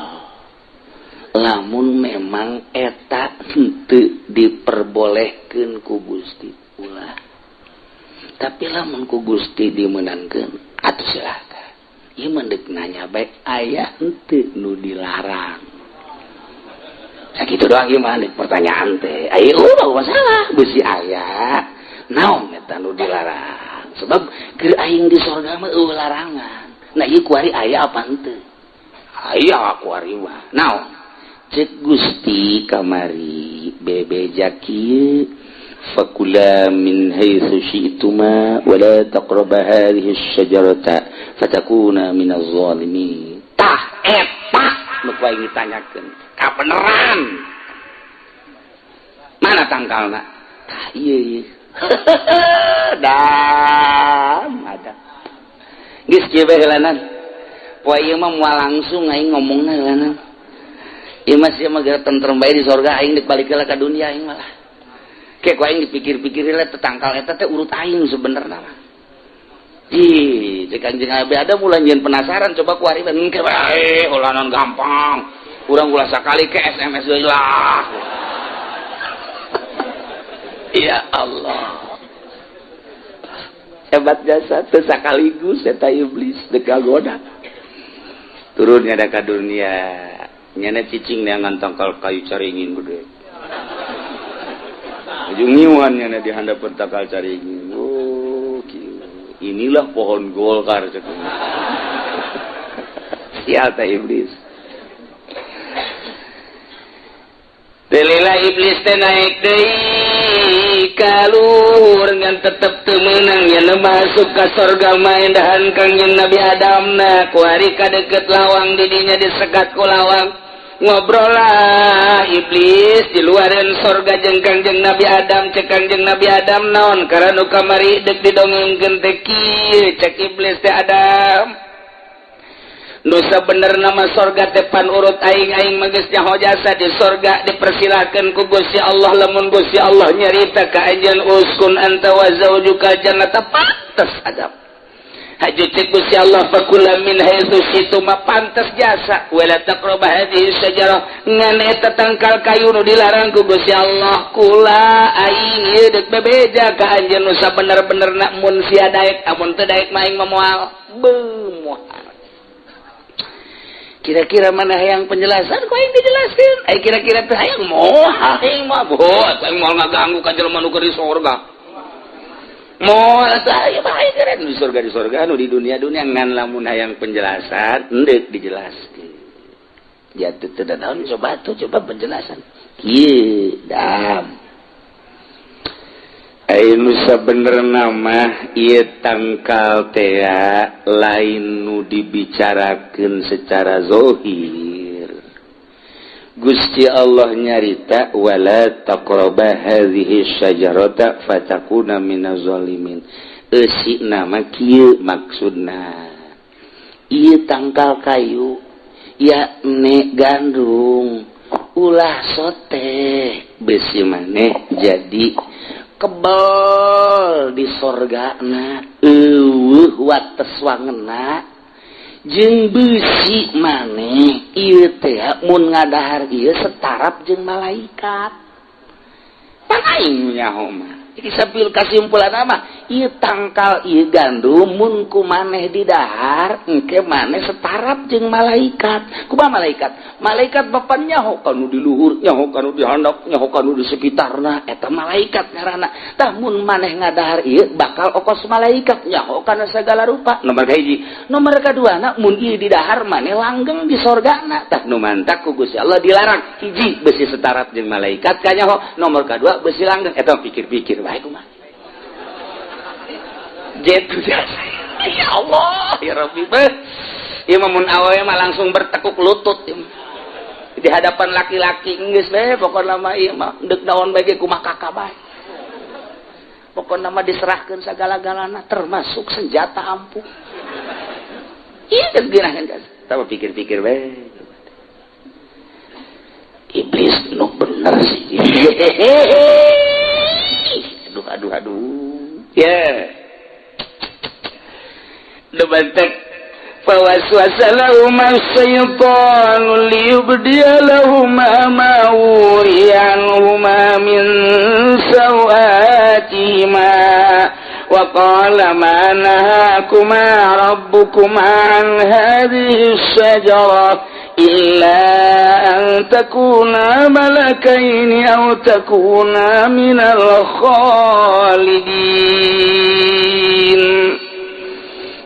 lamun memang eta henteu diperbolehkeun ku Gusti ulah, tapi lamun ku Gusti dimenangkeun atuh silakan. Ieu mah deuk nanya bae aya henteu nu dilarang. Sakitu doang ieu mah pertanyaan teh. Aya ulah masalah beusi aya naon eta nu dilarang. Sebab keur aing di sorga mah eueuh larangan. Nah ieu kuari aya apa henteu? Aya kuari mah. Naon? Cek Gusti kamari bebeja kieu fakula min haitsu syi'tuma wa la taqraba hadhihi asy-syajarata fatakuna minaz zalimin. Tah eta nu ku aing ditanyakeun. Kabeneran. Mana tangkalna? Tah ieu ieu. Dam ada. Geus kieu bae heulanan. Poe ieu mah moal langsung aing ngomongna heulanan. Ieu mah sia mah geura tentrem bae di sorga aing deuk balik heula ka dunia aing malah. Kayak ku aing dipikir-pikir lah tetangkal eta teh urut aing sebenarnya mah. Ih, cek Kanjeng Nabi ada mulai nyieun penasaran coba ku ari engke bae ulanan gampang. Urang ulah sakali ke SMS deui lah. Ya Allah. Hebat jasa teu sakaligus eta iblis deuk kagoda. Turunnya da ka dunia. Nyana cicing neangan tangkal kayu caringin gede. Ujung ngiwan nyana di handap tangkal caringin. Oh, kieu. Inilah pohon Golkar cek. Sial teh iblis. Delila iblis teh naik deui kaluhur ngan tetep teu meunang nya masuk ka sorga maendahan Kangjeng Nabi Adam na kuari ka deukeut lawang didinya disekat ku lawang. Ngobrol lah iblis di luaran sorga jeung Kangjeng Nabi Adam. Cek Kangjeng Nabi Adam naon karena nu kamari deuk didongengkeun teh kieu. Cek iblis teh Adam nu sabenerna mah sorga teh pan urut aing aing mah geus nyaho jasa di sorga dipersilakeun ku Gusti Allah lamun Gusti Allah nyarita ka anjeun uskun anta wa zaujuka jannata pantes Adam. Haju cek Gusti Allah fakula min haitsu syi'tuma pantes jasa wala taqrabu hadhihi syajarah ngan eta tangkal kayu nu dilarang ku Gusti Allah kula aing ieu deuk bebeja ka anjeun nu sabener-benerna mun sia daek amun teu daek mah aing mah moal beuh. Kira-kira mana yang penjelasan ku aing dijelaskeun ai kira-kira teh hayang moal aing mah boh aing moal ngaganggu ka jelema nu keur di sorga. Moal atuh mah aing keren di surga nu di dunia-dunia ngan lamun hayang penjelasan endek dijelaskeun. Ya teu teu naon coba tuh coba penjelasan. Kieu dam. Ai nu sabenerna mah ieu tangkal teh lain nu dibicarakeun secara zahir. Gusti Allah nyarita wala taqraba hadhihi syajarata fatakuna minaz zalimin. Eusina mah kieu maksudna. Ieu tangkal kayu yakni gandrung ulah sote besi maneh jadi kebel di sorgana eueuh wates wangena jeung besi maneh ieu teh mun ngadahar ieu setarap jeung malaikat. Pan aing nyaho mah. Jadi sambil kasimpulan mah Ieu tangkal, ieu gandum, mun ku maneh didahar, engke maneh setaraf jeung malaikat. Kumaha malaikat? Malaikat bapak nyaho kanu di luhur, nyaho kanu di handap, nyaho kanu di sekitarna. Eta malaikat ngaranna. Tah, mun maneh ngadahar ieu, bakal okos malaikat, nyaho kana segala rupa. Nomor kahiji. Nomor kadua na, mun ieu didahar, maneh langgeng di sorgana. Tah, nu mantak ku Gusti Allah dilarang. Hiji, besi setaraf jeung malaikat kanyaho. Nomor kadua, besi langgeng. Eta pikir-pikir bae kumaha. Jetu jasa. Ya Allah, ya Rabbi, beh. Ieu mah mun awewe mah langsung bertekuk lutut ieu mah di hadapan laki-laki. Geus bae, pokona mah ieu mah deuk naon bae ge kumaha kakak bae. Pokona mah diserahkeun sagala-galana, termasuk senjata ampuh. Ieu geus geunaheun jasa. Tah, pikir-pikir bae. Iblis nu bener sih. Aduh, aduh, aduh. Ya. Yeah. Debantek فوسوس لهما الشيطان ليبدي لهما ما وري عنهما من سوآتهما وقال ما نهاكما ربكما عن هذه الشجرة إلا أن تكونا ملكين أو تكونا من الخالدين.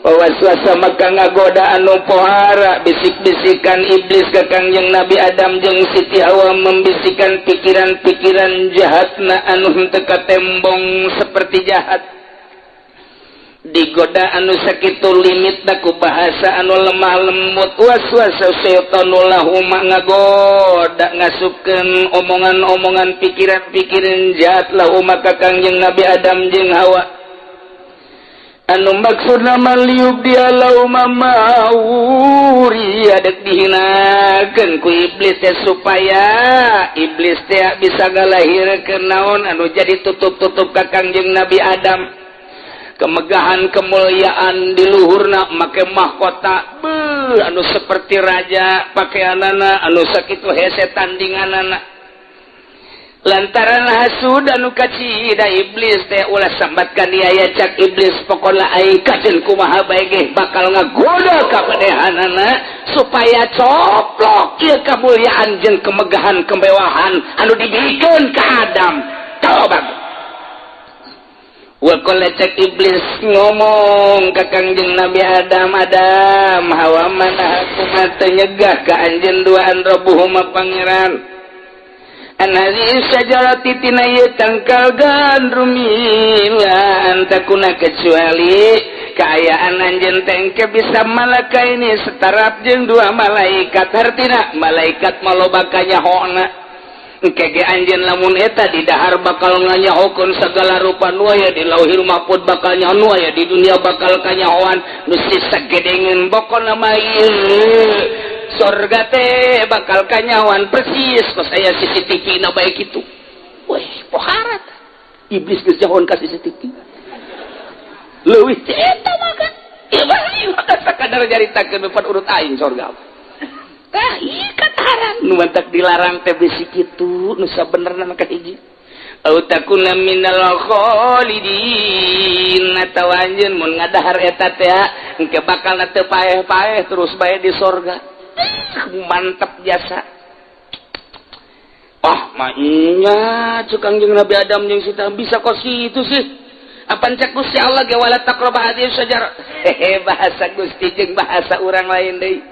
Waswasa, maka ngagoda anu pohara, bisik-bisikan iblis ke Kangjeng Nabi Adam jeung Siti Hawa, membisikkan pikiran-pikiran jahatna anu henteu tembong seperti jahat. Digoda anu sakitu limit ku bahasa anu lemah lembut. Waswasa syaitanu lahuma, ngagoda, ngasupkeun omongan-omongan, pikiran-pikiran jahat, lahuma ka Kangjeng Nabi Adam jeung Hawa, anu maksud nama liyubdiya lahuma ma wuriya, dek dihinakeun ku iblis teh supaya iblis teh bisa ngalahirkeun naon anu jadi tutup-tutup ka Kangjeng Nabi Adam, kemegahan, kemuliaan di luhurna, make mahkota, beuh, anu seperti raja pakaianana, anu sakitu hese tandinganana. Lantaran hasud anu kacida iblis teh, ulah sambatkan dia ya, cak iblis, pokokna aing kajen kumaha bae ge bakal ngagoda ka manehanana supaya coplok ieu kemuliaan jeung kemegahan, kemewahan anu dibikeun ka Adam. Tobat. Wa qala, cek iblis ngomong ka Kangjeng Nabi Adam, "Adam, Hawa, ma nahakuma, teu nyegah ka anjeun duaan, rabbuhuma, pangeran, an hadhihi syajarati, tina ieu tangkal gandrum, illa an takuna, kecuali kaayaan anjeun teh engke bisa malaka ini, setaraf jeung dua malaikat." Hartina malaikat maloba kanyahona. Engke ge anjeun lamun eta di dahar bakal nganyahokeun segala rupa nu aya di Lauhil Mahfud, bakal nyaho nu aya di dunia, bakal kanyahoan nu sisa gedengeun. Pokona mah ieu sorga teh bakal kanyahoan persis kos aya CCTV na bae kitu. Weh, pohara iblis geus nyahoan ka CCTV leuwih ti eta mah kan. Ieu mah, ieu mah kan sakadar nyaritakeun depan urut aing sorga. Tah, ieu kataran nu mantak dilarang teh bisi kitu nu sabenerna mah hiji. Au takuna minal khalidin, atawa anjeun mun ngadahar eta teh engke bakal teu paeh-paeh, terus bae di sorga. Mantap jasa. Ah, maknya cek Kangjeng Nabi Adam jeung Siti, bisa kos kitu sih? Apan cek Gusti Allah ge wala taqrabu hadhihi syajarah. Hehe, bahasa Gusti jeung bahasa urang lain deui,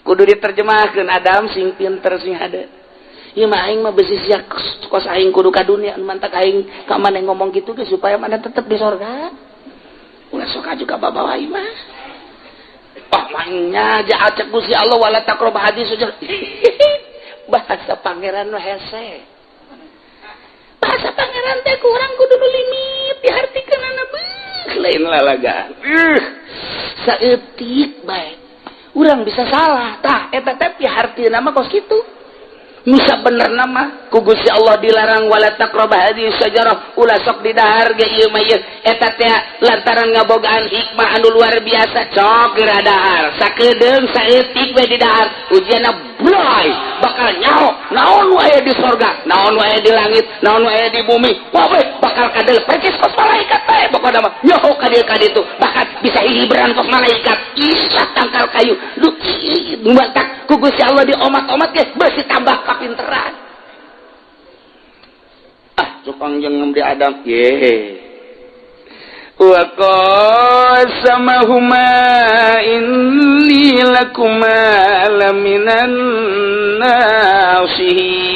kudu diterjemahkeun. Adam sing pinter, sing hade. Ieu mah aing mah besi sia kos aing kudu ka dunia, mantak aing ka maneh ngomong kitu ge supaya maneh tetep di sorga, ulah sok aju ka babawa ieu mah. Ah, maknya jahat, cek Gusti Allah wala taqrabu hadhihi syajarah. Bahasa pangeran nu hese, bahasa pangeran teh kurang kudu nu limit dihartikeunana. Beuh, lain lalagaan, saeutik bae urang bisa salah. Tah, eta teh pihartina mah kos kitu. Nu sabenerna mah ku Gusti Allah dilarang wala taqrabu hadhihi syajarah, ulah sok didahar ge ieu mah ieu eta teh lantaran ngabogaan hikmah anu luar biasa. Cok geura dahar sakedeung, saeutik we didahar, ujianna bloy, bakal nyaho naon nu aya di sorga, naon nu aya di langit, naon nu aya di bumi, kabeh bakal. bakal kadel percis kos malaikat bae. Pokokna mah nyoho ka dieu ka ditu, bahkan bisa hibran kos malaikat. Isa tangkal kayu du matak ku Gusti Allah diomat-omat ge beusi tambah kapinteran. Ah, cukang jeung Nabi Adam ye, wa qasamahuma inni lakuma laminan nasihin.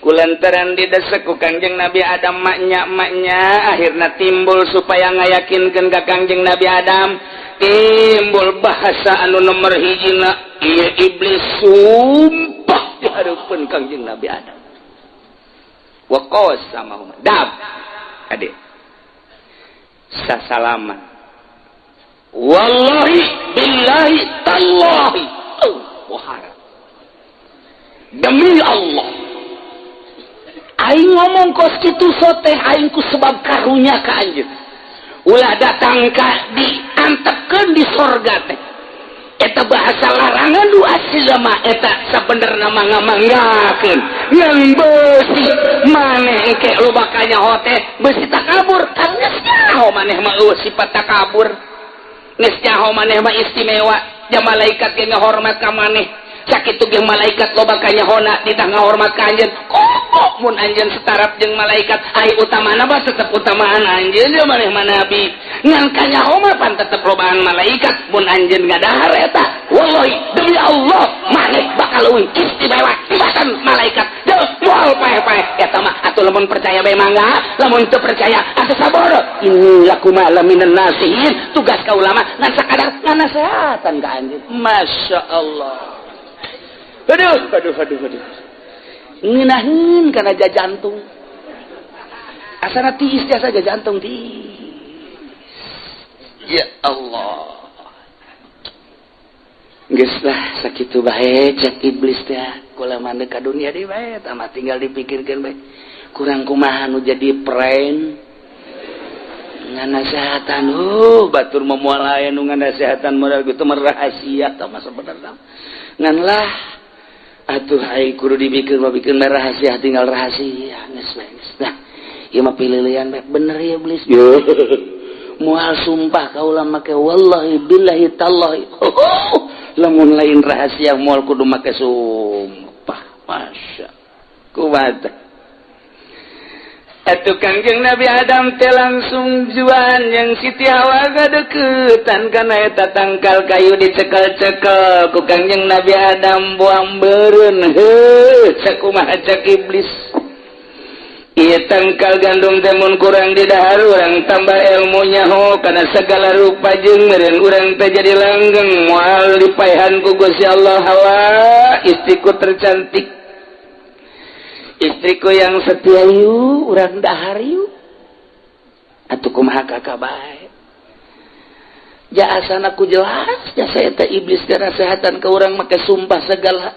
Kulantaran didesek ku Kangjeng Nabi Adam, maknya maknya akhirnya timbul supaya ngayakinkeun ka Kangjeng Nabi Adam, timbul bahasa anu nomor hijina. Ieu iblis sumpah di hareupeun Kangjeng Nabi Adam, wa qasamahuma dab ade sasalaman, wallahi billahi tallahi, oh, wahara demi Allah, aing ngomong kos kitu teh aing ku sebab karunya ka anjeun, ulah datang ka diantepkeun di sorga teh. Eta bahasa larangan du asli mah eta sabenerna mah ngamanggakeun ngan beusi maneh engke loba kanyaho teh beusi takabur kan. Geus nyaho maneh mah eueuh sifat takabur, geus nyaho maneh mah istimewa, ja malaikat ge ngahormat ka maneh. Sakitu ge malaikat loba kanyahona ditah ngahormat ka anjeun. Komo mun anjeun setaraf jeung malaikat? Ai utamana mah tetep utamaan anjeun, ya maneh mah nabi, ngan kanyaho mah pan tetep lobaan malaikat. Mun anjeun ngadahar eta, wallahi demi Allah, maneh bakal leuwih istimewa tibatan malaikat. Deus moal paeh-paeh eta mah. Atuh lamun percaya bae mangga, lamun teu percaya atuh sabar. Inni lakuma laminan nasihin. Tugas ka ulama ngan sakadar nganasehatan ka anjeun. Masya Allah. Aduh, aduh, aduh, aduh, ngeunaheun kana jantung, asana tiis jasa jantung tiis. Ya Allah. Geus lah, sakitu bae cek iblis teh. Kula mah ka dunia deui bae tah, tinggal dipikirkeun bae. Kurang kumaha nu jadi prank nganasehatan. Batur mah moal aya nu nganasehatan modal gitu mah, rahasia tah mah sebenarnya. Ngan lah atuh ai kudu dipikir mah, bikin rahasia tinggal rahasia, geus bae, geus. Nah, ieu mah pililian bae. Bener ya iblis, moal sumpah kaula make wallahi billahi tallahi. Lamun lain rahasia moal kudu make sumpah. Masya kumaha atuh? Kangjeng Nabi Adam teh langsung juan yang Siti Hawa gadeukeutan kana eta tangkal kayu, dicekel-cekel ku Kangjeng Nabi Adam, buang beureun. Heuh, sakumaha cek iblis? Ieu tangkal gandum teh mun kurang di dahar, urang tambah ilmu nyaho kana segala rupa, jeung meureun urang teh jadi langgeng, moal dipaehan ku Gusti Allah. Hawa, istriku tercantik, istriku yang setia, yuk urang dahar yuk atuh. Kumaha kakak bae ja, asana ku jelas jasa eta iblis sehatan ke urang make sumpah segala.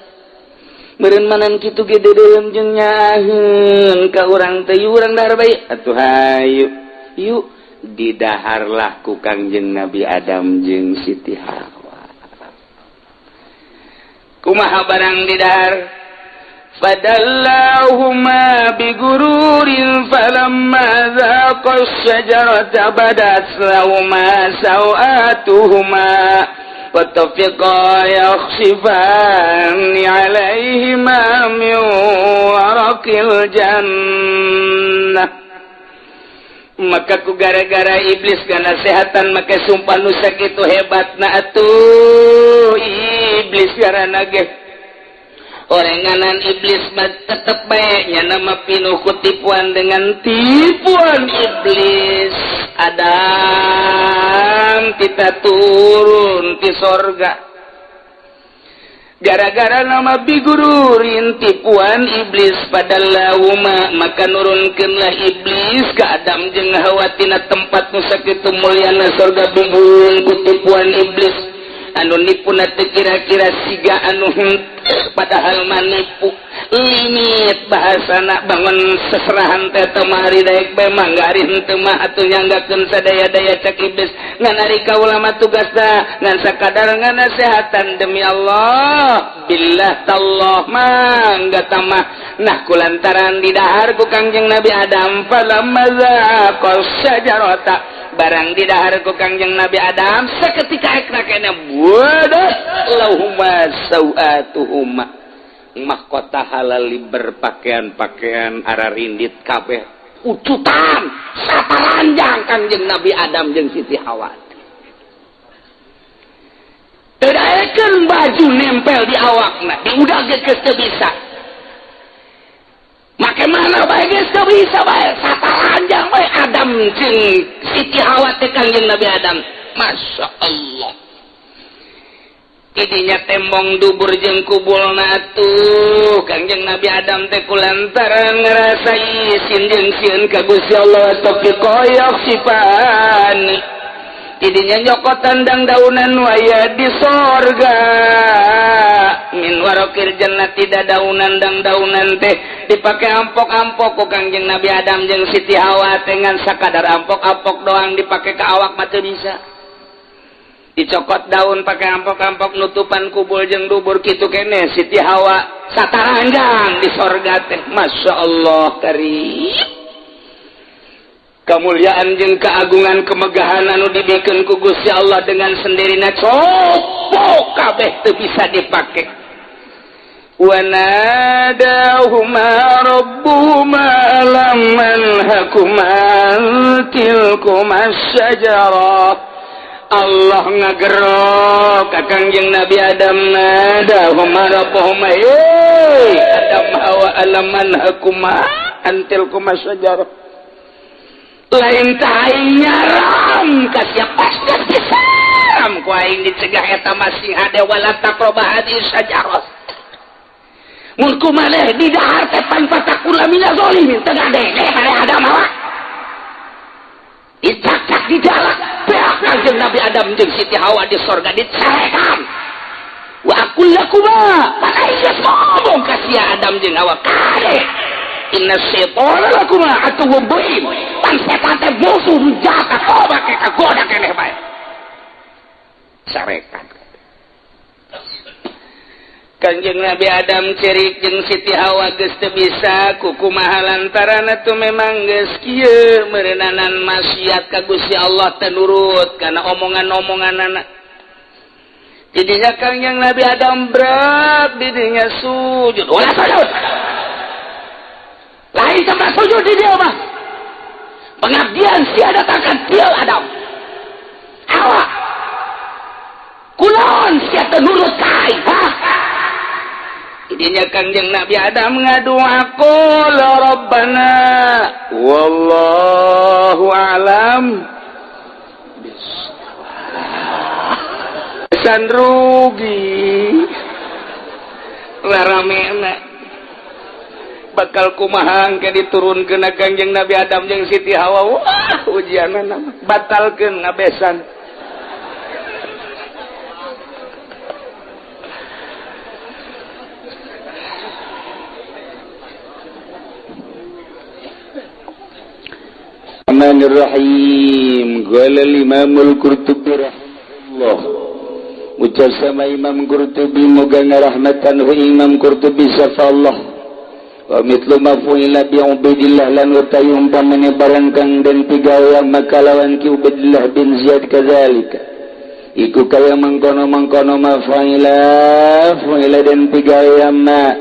Meureun manan kitu ge deudeuheun jeung nyaaheun ka urang teh, urang dahar bae atuh, hayu yuk. Didaharlah ku Kangjeng Nabi Adam jeung Siti Hawa. Kumaha barang didahar? فدلاهما بغرور، فلما ذاقا الشجرة بدت لهما سوآتهما وطفقا يخصفان عليهما من ورق الجنة. Maka ku gara-gara iblis nasehatan maka sumpah nu sakitu hebat na atuh iblis karena ge orenganan iblis mah tetep baiknya nama pinuh kutipuan. Dengan tipuan iblis, Adam kita turun di sorga gara-gara nama bigururin tipuan iblis. Pada lauma, maka nurunkanlah iblis ke Adam jeung Hawa tina tempat nu sakitu mulyana sorga, bigururin kutipuan iblis. Anu nipu teh kira-kira siga anu henteu, padahal mah nipu. Limit bahasana bangun seserahan teh temari daek bae mangga, ari henteu mah atuh nyanggakeun sadaya-daya cak iblis. Ngan ari kaula mah tugasna ngan sakadar nganasehatan demi Allah, billah, tallah, mangga tamah. Nah, kulantaran didahar ku Kangjeng Nabi Adam, falamma zaqas syajarata, barang didahar ku Kangjeng Nabi Adam, seketika ekna kene badat lahuma sawatuhuma, mahkota halal berpakaian-pakaian ararindit kabeh ucutan sataranjang. Kangjeng Nabi Adam jeung Siti Hawa teu daekeun baju nempel di awakna, diudag geus teu bisa, make mana bae geus teu bisa bae, sataranjang bae Adam jeung Siti Hawa teh. Kangjeng Nabi Adam, Masya Allah, idinya tembong dubur jeung kubulna tuh. Kangjeng Nabi Adam teh kulantaran ngerasa isin jeung sieun ka Gusti Allah, tapi koyok sipani tidinya nyokotan dang daunan waya di sorga, min warokil jannati, daunan dang daunan teh dipake ampok-ampok ku Kangjeng Nabi Adam jeung Siti Hawa teh. Ngan sakadar ampok-ampok doang, dipake ke awak mah teu bisa. Dicokot daun pakai ampok-ampok nutupan kubul jeung dubur kitu kene. Siti Hawa sataranjang di sorga teh. Masya Allah, karim kemuliaan jeung keagungan kemegahan anu dibikeun ku Gusti Allah dengan sendirinya copok kabeh teu bisa dipake. Wanadahuma rabbuhuma alam anhakuma tilkuma syajarah. Allah ngagerok ka Kangjeng Nabi Adam, nadahuma rabbuhuma, hey Adam, Hawa, alam anhakuma an tilkuma syajarah. Lain aing nyaram ka sia, pasti disaram ku aing dicegah eta masih hade, wala taqraba hadhihi syajarah, mun ku maneh di dahar teh pan fatakuna minaz zalimin. Teu ngadenge maneh Adam Hawa, dicakcak di jalak beak Kangjeng Nabi Adam jeung Siti Hawa di sorga dicarekan. Wa aqul lakuma, pan aing geus ngomong ka sia Adam jeung Hawa, kade inna syaitana lakuma aduwwum mubin, pan setan teh musuh nu jahat, coba ke kagoda keneh bae. Carekan Kanjeng Nabi Adam cerik jeung Siti Hawa geus teu bisa kukumaha, lantaran atuh memang geus kieu meureunana maksiat ka Gusti Allah, teu nurut kana omongan-omonganana. Jadinya Kangjeng Nabi Adam berat didinya sujud, ulah sujud, lain tempat sujud di dia mah pengabdian sia datangkan dia Adam Hawa, kulon sia teu nurut ka aing, ha. Idinya Kangjeng Nabi Adam ngadu, qala rabbana wallahu a'lam bissawab. San rugi raramena bakal kumaha ke diturunkeun Kangjeng Nabi Adam jeung Siti Hawa. Wah, ujianna batalkeun ngabesan. الرحمن الرحيم. قال الإمام القرطبي رحمه الله, ucap sama Imam Qurtubi, moga ngarahmatan hu Imam Qurtubi sapa Allah, wa mithlu ma fu'ila bi Ubaidillah, lan utawi umpamane barang kang den pigawe maka lawan ki Ubaidillah bin Ziyad, kadzalika iku kaya mangkono-mangkono ma fa'ila fu'ila den pigawe ma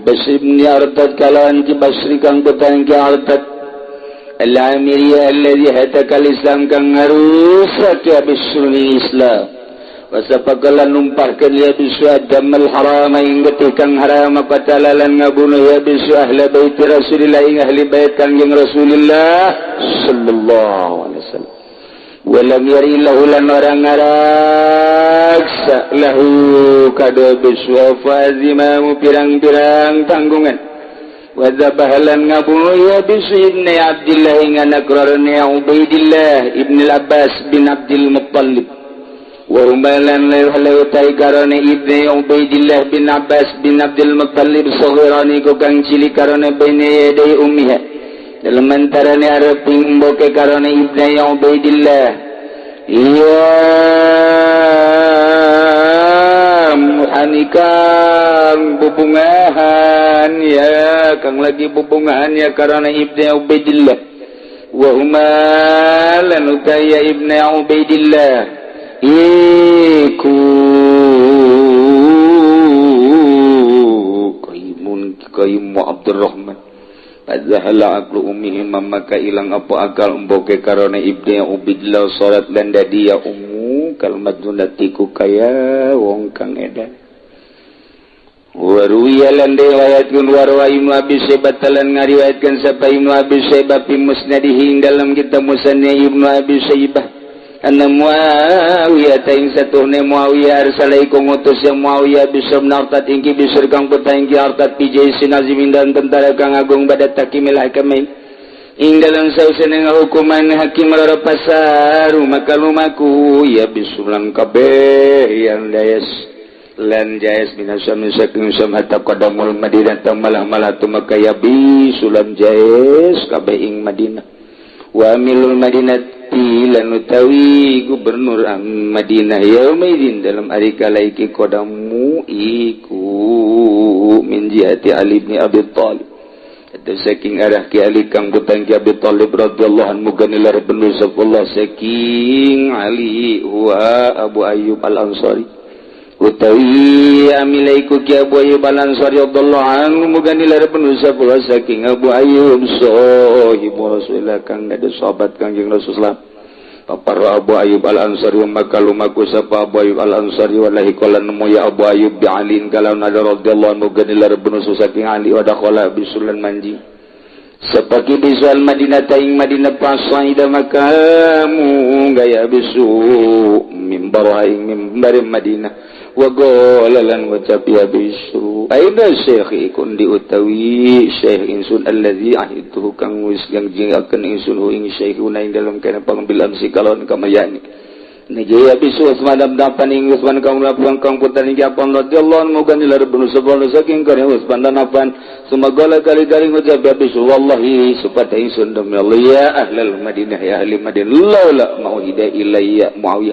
Basri bin Artad kalawan ki Basri kang petang ki Artad Al-Amiriyah alladhi hataka al-Islam kang ngarusak ya Bisri Islam. Wasafakalan numpahkeun ya bisu damal haram ing getih kang haram, qatala lan ngabunuh ya bisu ahli bait Rasulillah ing ahli bait Kangjeng Rasulullah sallallahu alaihi wasallam. Walam yari lahu lan ora ngaraksa lahu kado bisu fazimamu pirang-pirang tanggungan. Wa dzabahalan ngabunuh ya bisu ibni Abdillah ing anak rarane Ubaidillah ibn Al-Abbas bin Abdul Muttalib. Wa umalan leutai karone Ibni Ubaidillah bin Abbas bin Abdul Muttalib saghirani ku kang cilik karone baina yaday ummiha dalam antarane areping emboke karone Ibni Ubaidillah. Iya, muhanikang bubungahan ya, kang lagi bubungahan ya karena Ibni Ubaidillah. Wa huma lan utaya Ibni Ubaidillah iku kaimun kaimu Abdurrahman. Fadzahala aqlu ummihi, maka ilang apa akal emboke karena Ibni Ubaidillah. Salat lan dadi ya ummu kal majnunati ku kaya wong kang edan. Waruwiya lan riwayatkeun warwa Ibnu Abi Syaibah lan ngariwayatkeun sapa Ibnu Abi Syaibah fi musnadihi dalam kitab Musnad Ibnu Abi Syaibah anna Muawiyah ta ing satuhne Muawiyah arsala iku ngutus ya Muawiyah Bisr bin Artat ing Bisr kang putra ing Artat fi jaisin azimin dan tentara kang agung pada takimil hakamain ing dalam sausene hukuman hakim loro pasaru maka lumaku ya Bisr lan kabeh yang dayas lan jais minasam saking sam hatta qadamul Madinah malah-malah tumaka ya bisulam jais kabeh ing Madinah. Wa amilul Madinati lan utawi gubernur Madinah yaumaidin dalam ari kala iki qadamu iku min jihati Ali bin Abi Thalib eta saking arah Ki Ali kang putang Ki Abi Thalib radhiyallahu anhu ganilar benu Allah saking Ali huwa Abu Ayyub Al-Ansari utawi amilaiku Ki Abu Ayyub Al-Ansari radhiyallahu anhu muga nilar penuh sapula saking Abu Ayyub sahibu Rasulillah kang dadi sahabat Kangjeng Rasulullah. Papar Abu Ayyub Al-Ansari maka lumaku sapa Abu Ayyub Al-Ansari wallahi qala nemu ya Abu Ayyub bi Ali kalau nada radhiyallahu anhu muga nilar penuh saking Ali wa dakhala bisulan manji sapaki bisual Madinah taing Madinah pasaida maka mu gaya bisu mimbar aing mimbar Madinah wa qala lan ngucap ya bisu aina syekh ikun di utawi syekh insun allazi ahidtuhu kang wis janjiakeun insun hu ing syekhuna ing dalam kana pangambil amsi kalon kamayani Nijaya bisu Utsman bin Affan ing Utsman kang lapuan kang putra ing Affan radhiyallahu anhu muga nilar bunu sapa saking kana Utsman dan Affan. Sumagala kali-kali ngucap ya bisu, wallahi supata ingsun demi Allah, ya ahlal Madinah, ya ahli Madinah, laula mauhida ilayya Muawiyah,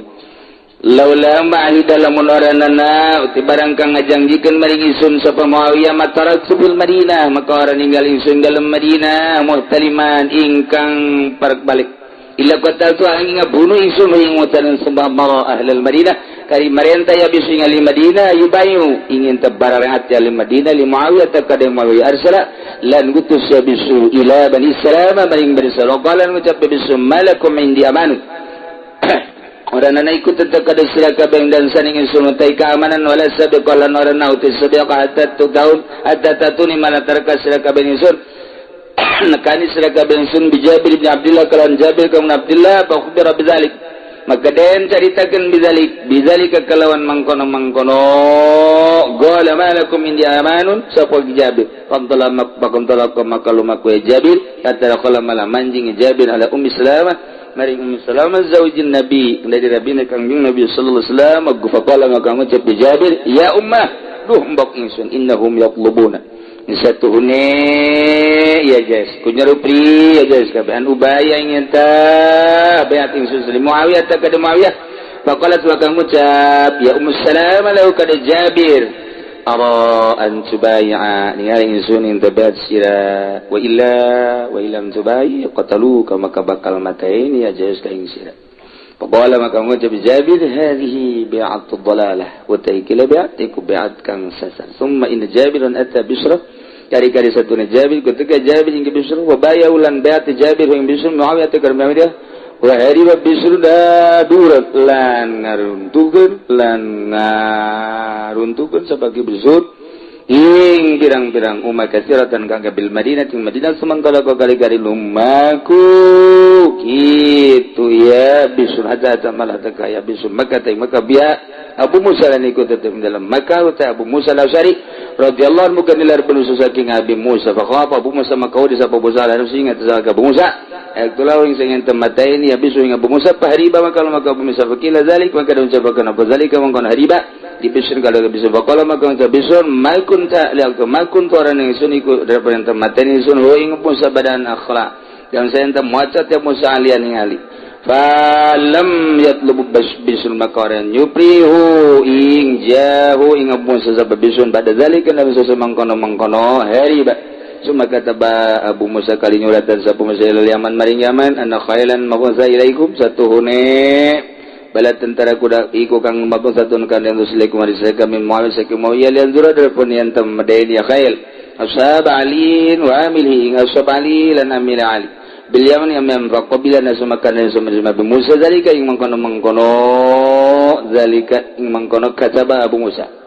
laula ma'ahida lamun oranana uti barang kang ngajanjikeun maring ingsun sapa Muawiyah matarak fil Madinah maka ora ninggal ingsun dalam Madinah muhtaliman ingkang parek balik illa qataltu angin ngabunuh ingsun ing mutaran sembah mara ahlal Madinah kari marenta ya bisu ing ahli Madinah yubayu ingin tebarareat ya ahli Madinah li Muawiyah takade Muawiyah arsala lan gutus ya bisu ila Bani Salama maring Bani Salama qala ngucap bisu malakum indi amanu orangna ikut tetep kada sira kabeh dan saning ingsun utai keamanan wala sabiqalan orangna uti sabiqa hatta tu tahun hatta tatuni mana tarka sira kabeh ingsun nekani sira kabeh ingsun bi Jabir bin Abdullah kalan Jabir kaum Abdullah fa khubira bidzalik maka den caritakeun bidzalik bidzalika kalawan mangkono-mangkono qala malakum indi amanun sapa Jabir qantala mak maka lumaku ya Jabir hatta qala malah manjing Jabir ala Ummi Salamah maring Ummi Salamah zaujin Nabi dari Nabi Kangjeng Nabi sallallahu alaihi wasallam faqala maka ngucap Jabir ya ummah duh mbok ingsun innahum yatlubuna satuhune ya jas kunyarupri ya jas kabehan ubaya ingin ta bayat ingsun li Muawiyah ta kada Muawiyah faqalat wa kang ngucap ya Ummu Salamah lahu kada Jabir ara an tubay'a ningali ingsun ing tabat sira wa illa wa illam tubayi qataluka maka bakal mataini ya jas ka ing sira. Faqala maka ngucap Jabir hadhihi bi'atu dhalalah wa taikila bi'at iku bi'at kang sasar. Summa inna Jabirun ata Bisra kari-kari satu Jabir ketika Jabir hingga Bisra wa baya ulan bi'at Jabir hingga Bisra Muawiyah tekar Muawiyah wa hariba Bisra dadurat lan ngaruntukeun sabagi Bisra ing pirang-pirang umat katsiratan kang bil Madinah ting Madinah sumangkala kali-kali lumaku kitu ya Bisr hatta malah ya Bisr Makkah ting Makkah biya Abu Musa lan ikut tetep dalam Makkah uta Abu Musa al-Asy'ari radhiyallahu anhu nilar benu saking Abi Musa fa khafa Abu Musa maka di sapa Abu Musa al-Asy'ari ingat Abu Musa Itulah ing sing ente mataini ya bisu ing Abu Musa hariba, maka maka Abu Musa faqila zalik, maka diucapkan apa zalika mangkon hariba di bisun kalau bisa faqala, maka ucap bisun ma kunta li ma kuntu orang ingsun iku daripada ente mataini ingsun hu ing Musa badan akhla dan saya ente maca tiap Musa alian ing ali. Falam yatlubu bisun, maka orang nyuprihu ing jahu ing Abu Musa sabab bisun pada zalika nabi mangkono mangkono hariba. Suma kataba Abu Musa kali nyuratan sa Abu Musa ilal Yaman maring Yaman anna khailan mab'utsa ilaikum, satuhune bala tentara kuda iku kang mab'utsatun kan yang ilaikum maring min Muawiyah saking Muawiyah lianzura darapun yang tem ya khail ashab Ali wa amilihi ing ashab Ali lan amil Ali bil Yaman yang mem faqabila nasumakan dan suma Abu Musa zalika ing mangkono mangkono zalika ing mangkono kataba Abu Musa.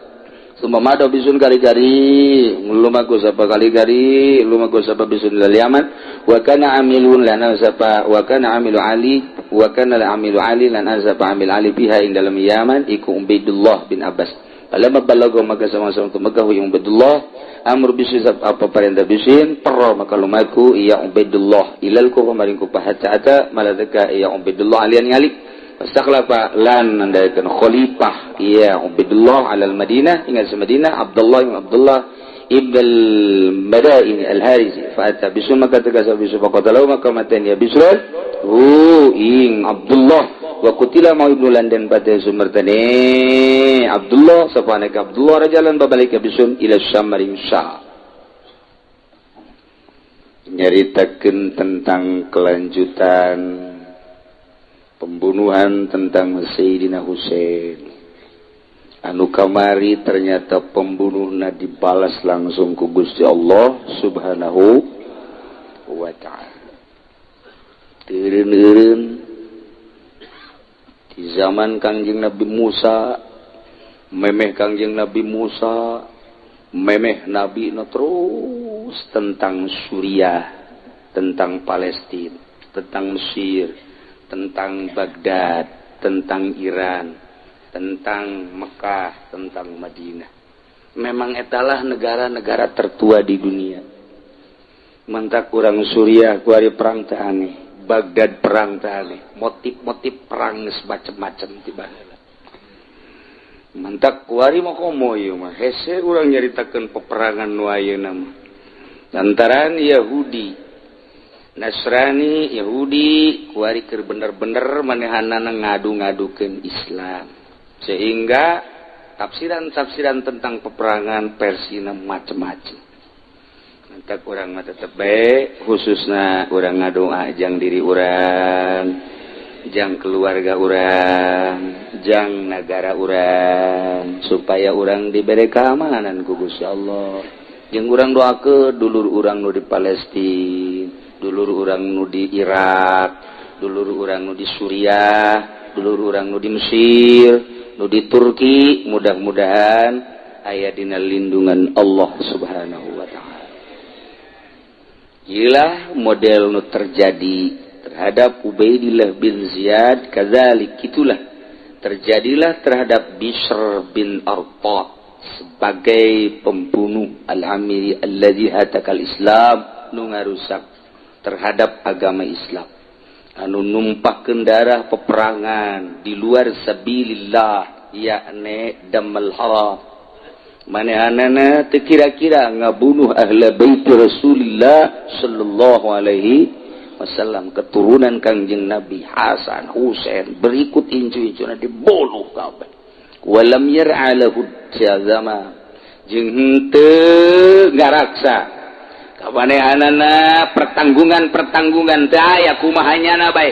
Summa mado bisun kari-kari lumaku sapa kali-kari lumaku sapa bisun lil Yaman wa kana amilun lana sapa wa kana amilu Ali wa kana amilu Ali lan sapa amil Ali biha ing dalam Yaman iku Ubaidullah bin Abbas. Falamma balago maka sama-sama ke Mekah Ubaidullah amr bisin apa perintah bisin perro, maka lumaku iya Ubaidullah ilal ku maring ku hatta ata maladaka iya Ubaidullah alian ngali. Fastakhlafa lan nandaikan khalifah iya Ubaidullah alal Madinah ingat Madinah Abdullah ibn Abdullah ibn al-Madaini al-Harisi. Fa'ata bisun, maka tegas bisu faqatalahu, maka maten ya bisrul hu ing Abdullah wa qutila mau ibnu lan pada sumertane Abdullah sapa Abdullah rajalan babalik bisun ila Syam maring Syam. Nyaritakeun tentang kelanjutan pembunuhan tentang Sayyidina Husain anu kamari, ternyata pembunuhna dibalas langsung ku Gusti Allah Subhanahu wa Ta'ala. Teureun di zaman Kangjeng Nabi Musa, memeh Kangjeng Nabi Musa, memeh Nabi no, terus tentang Suriah, tentang Palestina, tentang Mesir, tentang Baghdad, tentang Iran, tentang Mekah, tentang Madinah. Memang etalah negara-negara tertua di dunia. Mantak kurang Suriah kuari perang teh aneh, Baghdad perang teh aneh, motif-motif perang geus macem-macem tiba. Mantak kuari mah komo ieu mah hese urang nyaritakeun peperangan nu ayeuna mah. Lantaran Yahudi, Nasrani, Yahudi kuari keur bener-bener manehanana ngadu-ngadukeun Islam, sehingga tafsiran-tafsiran tentang peperangan versina macem-macem. Nanti kurang mah tetep bae, khususna urang ngadoa jang diri urang, jang keluarga urang, jang negara urang, supaya urang diberi keamanan ku Gusti Allah. Jeung urang doa ke dulur urang nu di Palestina, dulur urang nu di Irak, dulur urang nu di Suriah, dulur urang nu di Mesir, nu di Turki, mudah-mudahan aya dina lindungan Allah Subhanahu wa Ta'ala. Gila model nu terjadi terhadap Ubaidillah bin Ziyad, kazalik itulah terjadilah terhadap Bishr bin Arta sebagai pembunuh al-amiri alladzi hatakal Islam, nu ngarusak terhadap agama Islam, anu numpahkeun darah peperangan di luar sabilillah, yakni damal haram. Manehanana teu kira-kira ngabunuh ahla bait Rasulillah sallallahu alaihi wasallam, keturunan Kangjeng Nabi Hasan, Husain, berikut incu-incuna dibunuh kabeh. Walam yar'a lahu zaman jeung henteu ngaraksa kamanehanana pertanggungan-pertanggungan teu aya kumaha nyana bae.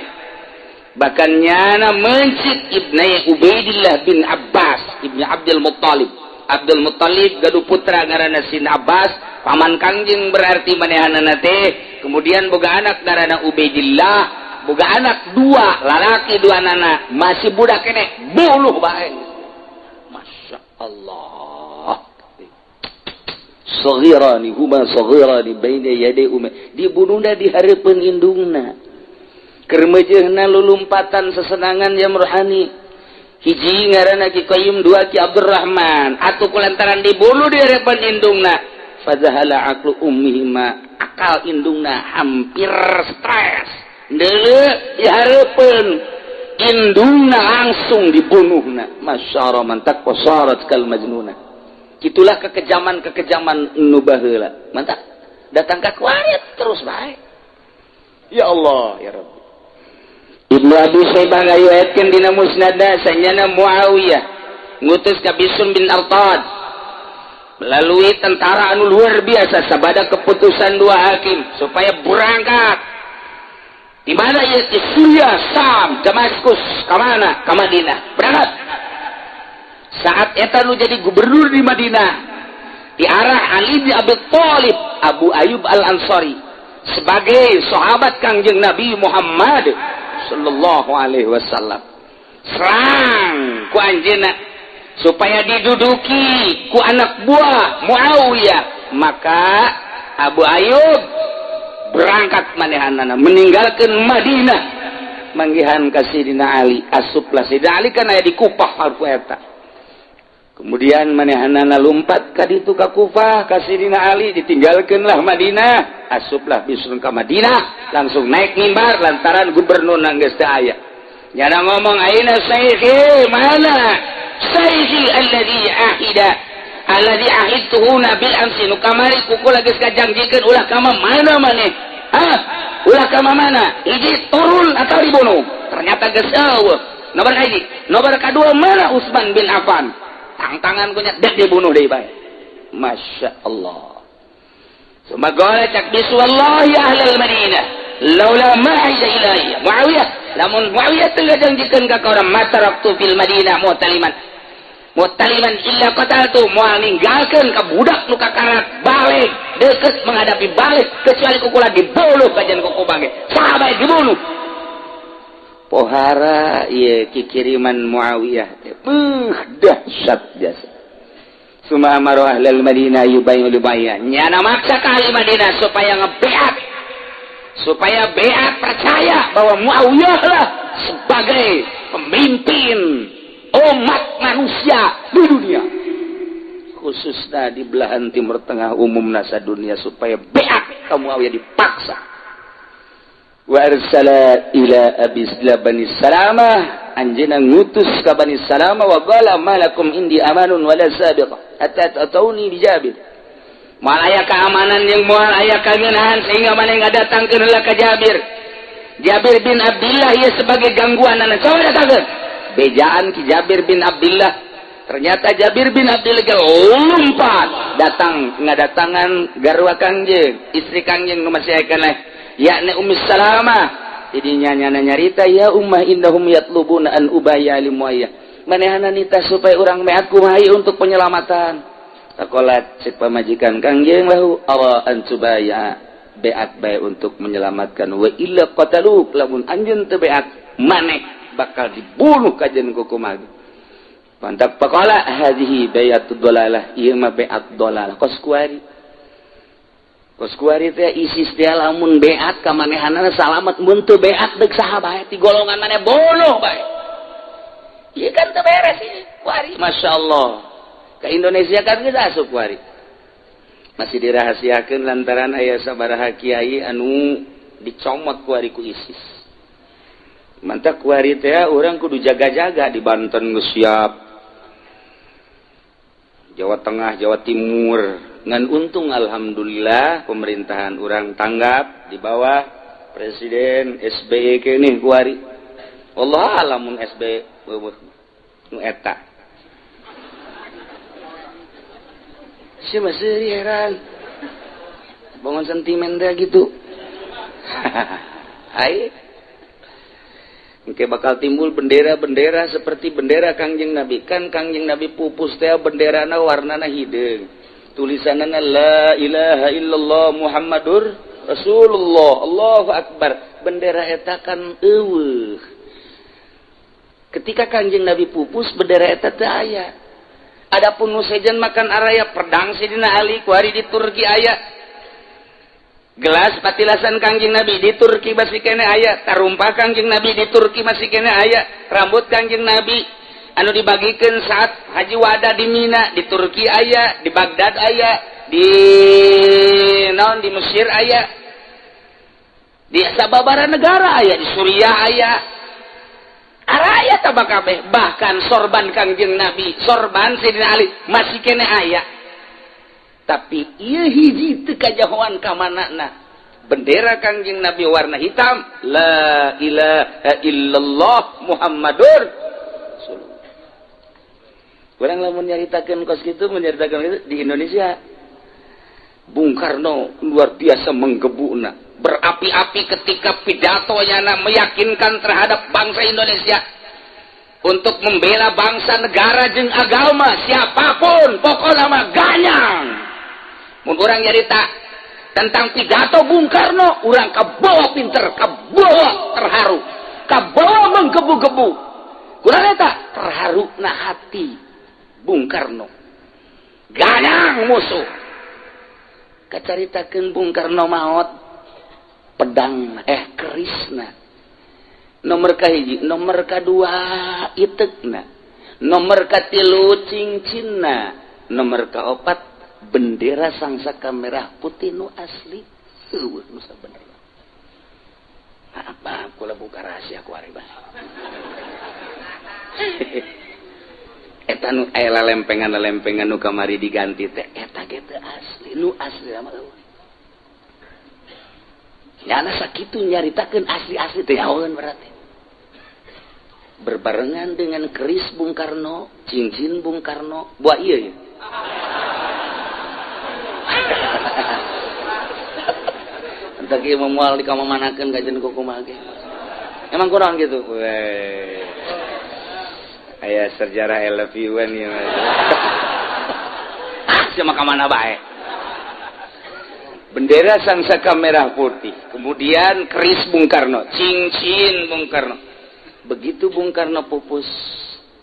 Bahkan nyana mencit Ibnu Ubaidillah bin Abbas Ibnu Abdul Muttalib. Abdul Muttalib gaduh putra ngaranna Sin Abbas, paman Kangjeng berarti manehanana teh. Kemudian boga anak ngaranna Ubaidillah, boga anak dua lalaki, dua nana masih budak kene, bunuh bae. Masya Allah, saghirani huma saghirani baina yaday ummi, dibunuhna di hareupeun indungna. Keur meujeuhna lulumpatan sesenangan jam rohani, hiji ngaranna Ki Qayyim, dua Ki Abdurrahman. Atuh kulantaran dibunuh di hareupeun indungna, fadzahala aqlu ummihima, akal indungna hampir stres. Deuleu dihareupeun indungna, langsung dibunuhna. Masyaallah, mantak fasarat kal majnuna. Itulah kekejaman-kekejaman nu baheula. Mantap datang ka kuari terus bae. Ya Allah, ya Rabbi. Ibnu Abi Syaibah ngariwayatkeun dina Musnadna, sanyana Muawiyah ngutus ka Bisr bin Artad melalui tentara anu luar biasa sabada keputusan dua hakim supaya berangkat di mana ya? Di Suriah, Sam, Damaskus. Ke mana? Ke Madinah. Berangkat saat eta nu jadi gubernur di Madinah di arah Ali bin Abi Thalib, Abu Ayyub Al Ansari, sebagai sahabat Kangjeng Nabi Muhammad sallallahu alaihi wasallam. Serang ku anjeunna supaya diduduki ku anak buah Muawiyah. Maka Abu Ayyub berangkat manehanana meninggalkan Madinah, manggihan ka Sidina Ali. Asuplah Sidina Ali, kan aya di Kufah harfu eta. Kemudian manehanana lumpat ka ditu ka Kufah ka Sidina Ali, ditinggalkeunlah Madinah. Asuplah Bisr ka Madinah, langsung naik mimbar lantaran gubernur geus teu aya. Nyana ngomong, "Aina syaikhi? Mana syaikhi alladhi ahida, alladhi ahidtuhu bil amsi? Nu kamari ku kula geus kajangjikeun ulah ka mana maneh? Hah, ulah ka mana? Hiji, turun atau dibunuh." Ternyata geus eueuh. Nomor hiji, nomor kedua, mana Utsman bin Affan? Tangtangan ku nya dek dibunuh deui bae. Masya Allah. Summa qala, cak Bisr, "Wallahi ahlal Madinah, laula ma ahida ilayya Muawiyah." Lamun Muawiyah teu ngajanjikeun ka urang, ma taraktu fil Madinah muhtaliman muhtaliman illa qataltu. Moal ninggalkeun ka budak nu kakarak balik deket menghadapi balik kecuali ku kula dibunuh kajian ku kubage sahabat dibunuh. Pohara ieu kikiriman Muawiyah teh, beuh, dahsyat jasa. Summa amara ahlal Madinah yubayyu libaya. Nyana maksa ka ahli Madinah supaya ngebeat, supaya beat percaya bahwa Muawiyah lah sebagai pemimpin umat manusia di dunia, khususnya di belahan Timur Tengah, umum nasa dunia, supaya beat ka Muawiyah, dipaksa. Wa arsala ila abi Bani Salamah. Anjeunna ngutus ka Bani Salamah wa qala, "Malakum indi amanun wala sabiqah hatta tatuni bi Jabir." Moal aya keamanan yang moal aya kangenahan sehingga maneh ngadatangkeun heula ka Jabir, Jabir bin Abdullah ieu sebagai gangguan anak. Coba datangkeun bejaan ki Jabir bin Abdullah. Ternyata Jabir bin Abdullah ge lompat datang ngadatangan garwa Kangjeng, istri Kangjeng nu masih aya keneh, yakni Ummi Salamah. Jadi nyana nyarita, "Ya ummah, innahum yatlubuna an ubaya li Muayyah." Manehana nita supaya urang meat kumaha untuk penyelamatan. Faqalat, cek pamajikan Kangjeng, lahu, ara an tubaya, beat bae untuk menyelamatkan, wa illa qataluk. Lamun anjeun teu beat, maneh bakal dibunuh kajen ku kumaha. Mantap, faqala, hadhihi bai'atud dalalah. Ieu mah beat dalalah. Kos kuari, kos kuari teh ISIS teh, lamun beat ka manehanana salamet, mun teu beat deuk saha bae ti golongan maneh bunuh bae. Ieu kan teu beres ieu kuari. Masya Allah, ke Indonesia kan geus asup kuari, masih dirahasiakeun lantaran aya sabaraha kiai anu dicomot kuari ku ISIS. Mantap, kuari teh urang kudu jaga-jaga. Di Banten geus siap, Jawa Tengah, Jawa Timur. Ngan untung alhamdulillah pemerintahan urang tanggap di bawah Presiden SBY kene kuari. Allah, lamun SBY nu eta sih masih heran bangun sentimen teh gitu. Hai. Oke, bakal timbul bendera-bendera seperti bendera Kangjeng Nabi. Kan Kangjeng Nabi pupus teh benderana warnana hideung. Tulisanana la ilaha illallah Muhammadur Rasulullah. Allahu akbar. Bendera eta kan eueuh. Ketika Kangjeng Nabi pupus, bendera eta teu aya. Adapun nu sejen makan araya pedang Sidina Ali kuari di Turki aya. Gelas patilasan Kangjeng Nabi di Turki masih kene aya, tarumpa Kangjeng Nabi di Turki masih kene aya, rambut Kangjeng Nabi anu dibagikan saat haji wada di Mina di Turki aya, di Baghdad aya, di naon, di Mesir aya. Di sababara negara aya, di Suriah aya. Araya tabak kabeh, bahkan sorban Kangjeng Nabi, sorban Sayyidina Ali masih kene aya. Tapi ieu hiji teu kajahoan ka manana. Bendera Kangjeng Nabi warna hitam, la ilaha illallah Muhammadur Rasulullah. Urang lamun nyaritakeun kos kitu, menyaritakeun kitu di Indonesia Bung Karno luar biasa menggebukna, berapi-api ketika pidatonya meyakinkan terhadap bangsa Indonesia untuk membela bangsa, negara jeung agama siapapun, pokoknya mah ganyang. Mun urang nyarita tentang pidato Bung Karno, urang kabawa pinter, kabawa terharu, kabawa menggebu-gebu. Kurang eta terharu na hati Bung Karno ganyang musuh. Kacaritakeun Bung Karno maot, pedang kerisna nomor kahiji, nomor kadua itekna, nomor katilu cincinna, nomor kaopat bendera sangsaka merah putih nu asli. Eueuh nu sabenerna. Apa kula buka rahasia ku ari bah. Eta nu aya lempengan-lempengan nu kamari diganti teh eta ge teu asli, nu asli mah eueuh. Nyana sakitu nyaritakeun asli-asli teh nyahoeun berarti. Berbarengan dengan keris Bung Karno, cincin Bung Karno, buah iya ya. Entar kieu moal dikamamanakeun kajen kumaha ge. Emang kurang gitu. Weh. Aya sejarah LVUN ieu. Ah, sia mah ka mana bae. Bendera sangsaka merah putih, kemudian keris Bung Karno, cincin Bung Karno. Begitu Bung Karno pupus,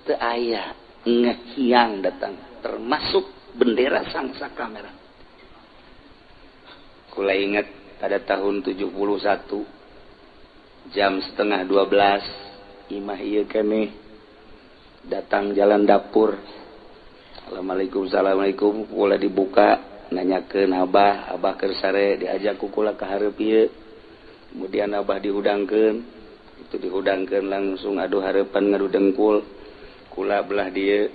teu aya ngehiang datang, termasuk bendera sangsaka merah. Kula ingat pada tahun 71 jam 11:30 imah ieu keneh datang jalan dapur. Assalamualaikum, assalamualaikum, kula dibuka nanyakeun abah, abah keur sare diajak ku kula ka hareup ieu. Kemudian abah dihudangkeun, itu dihudangkeun langsung aduh hareupan ngadu dengkul. Kula belah dieu.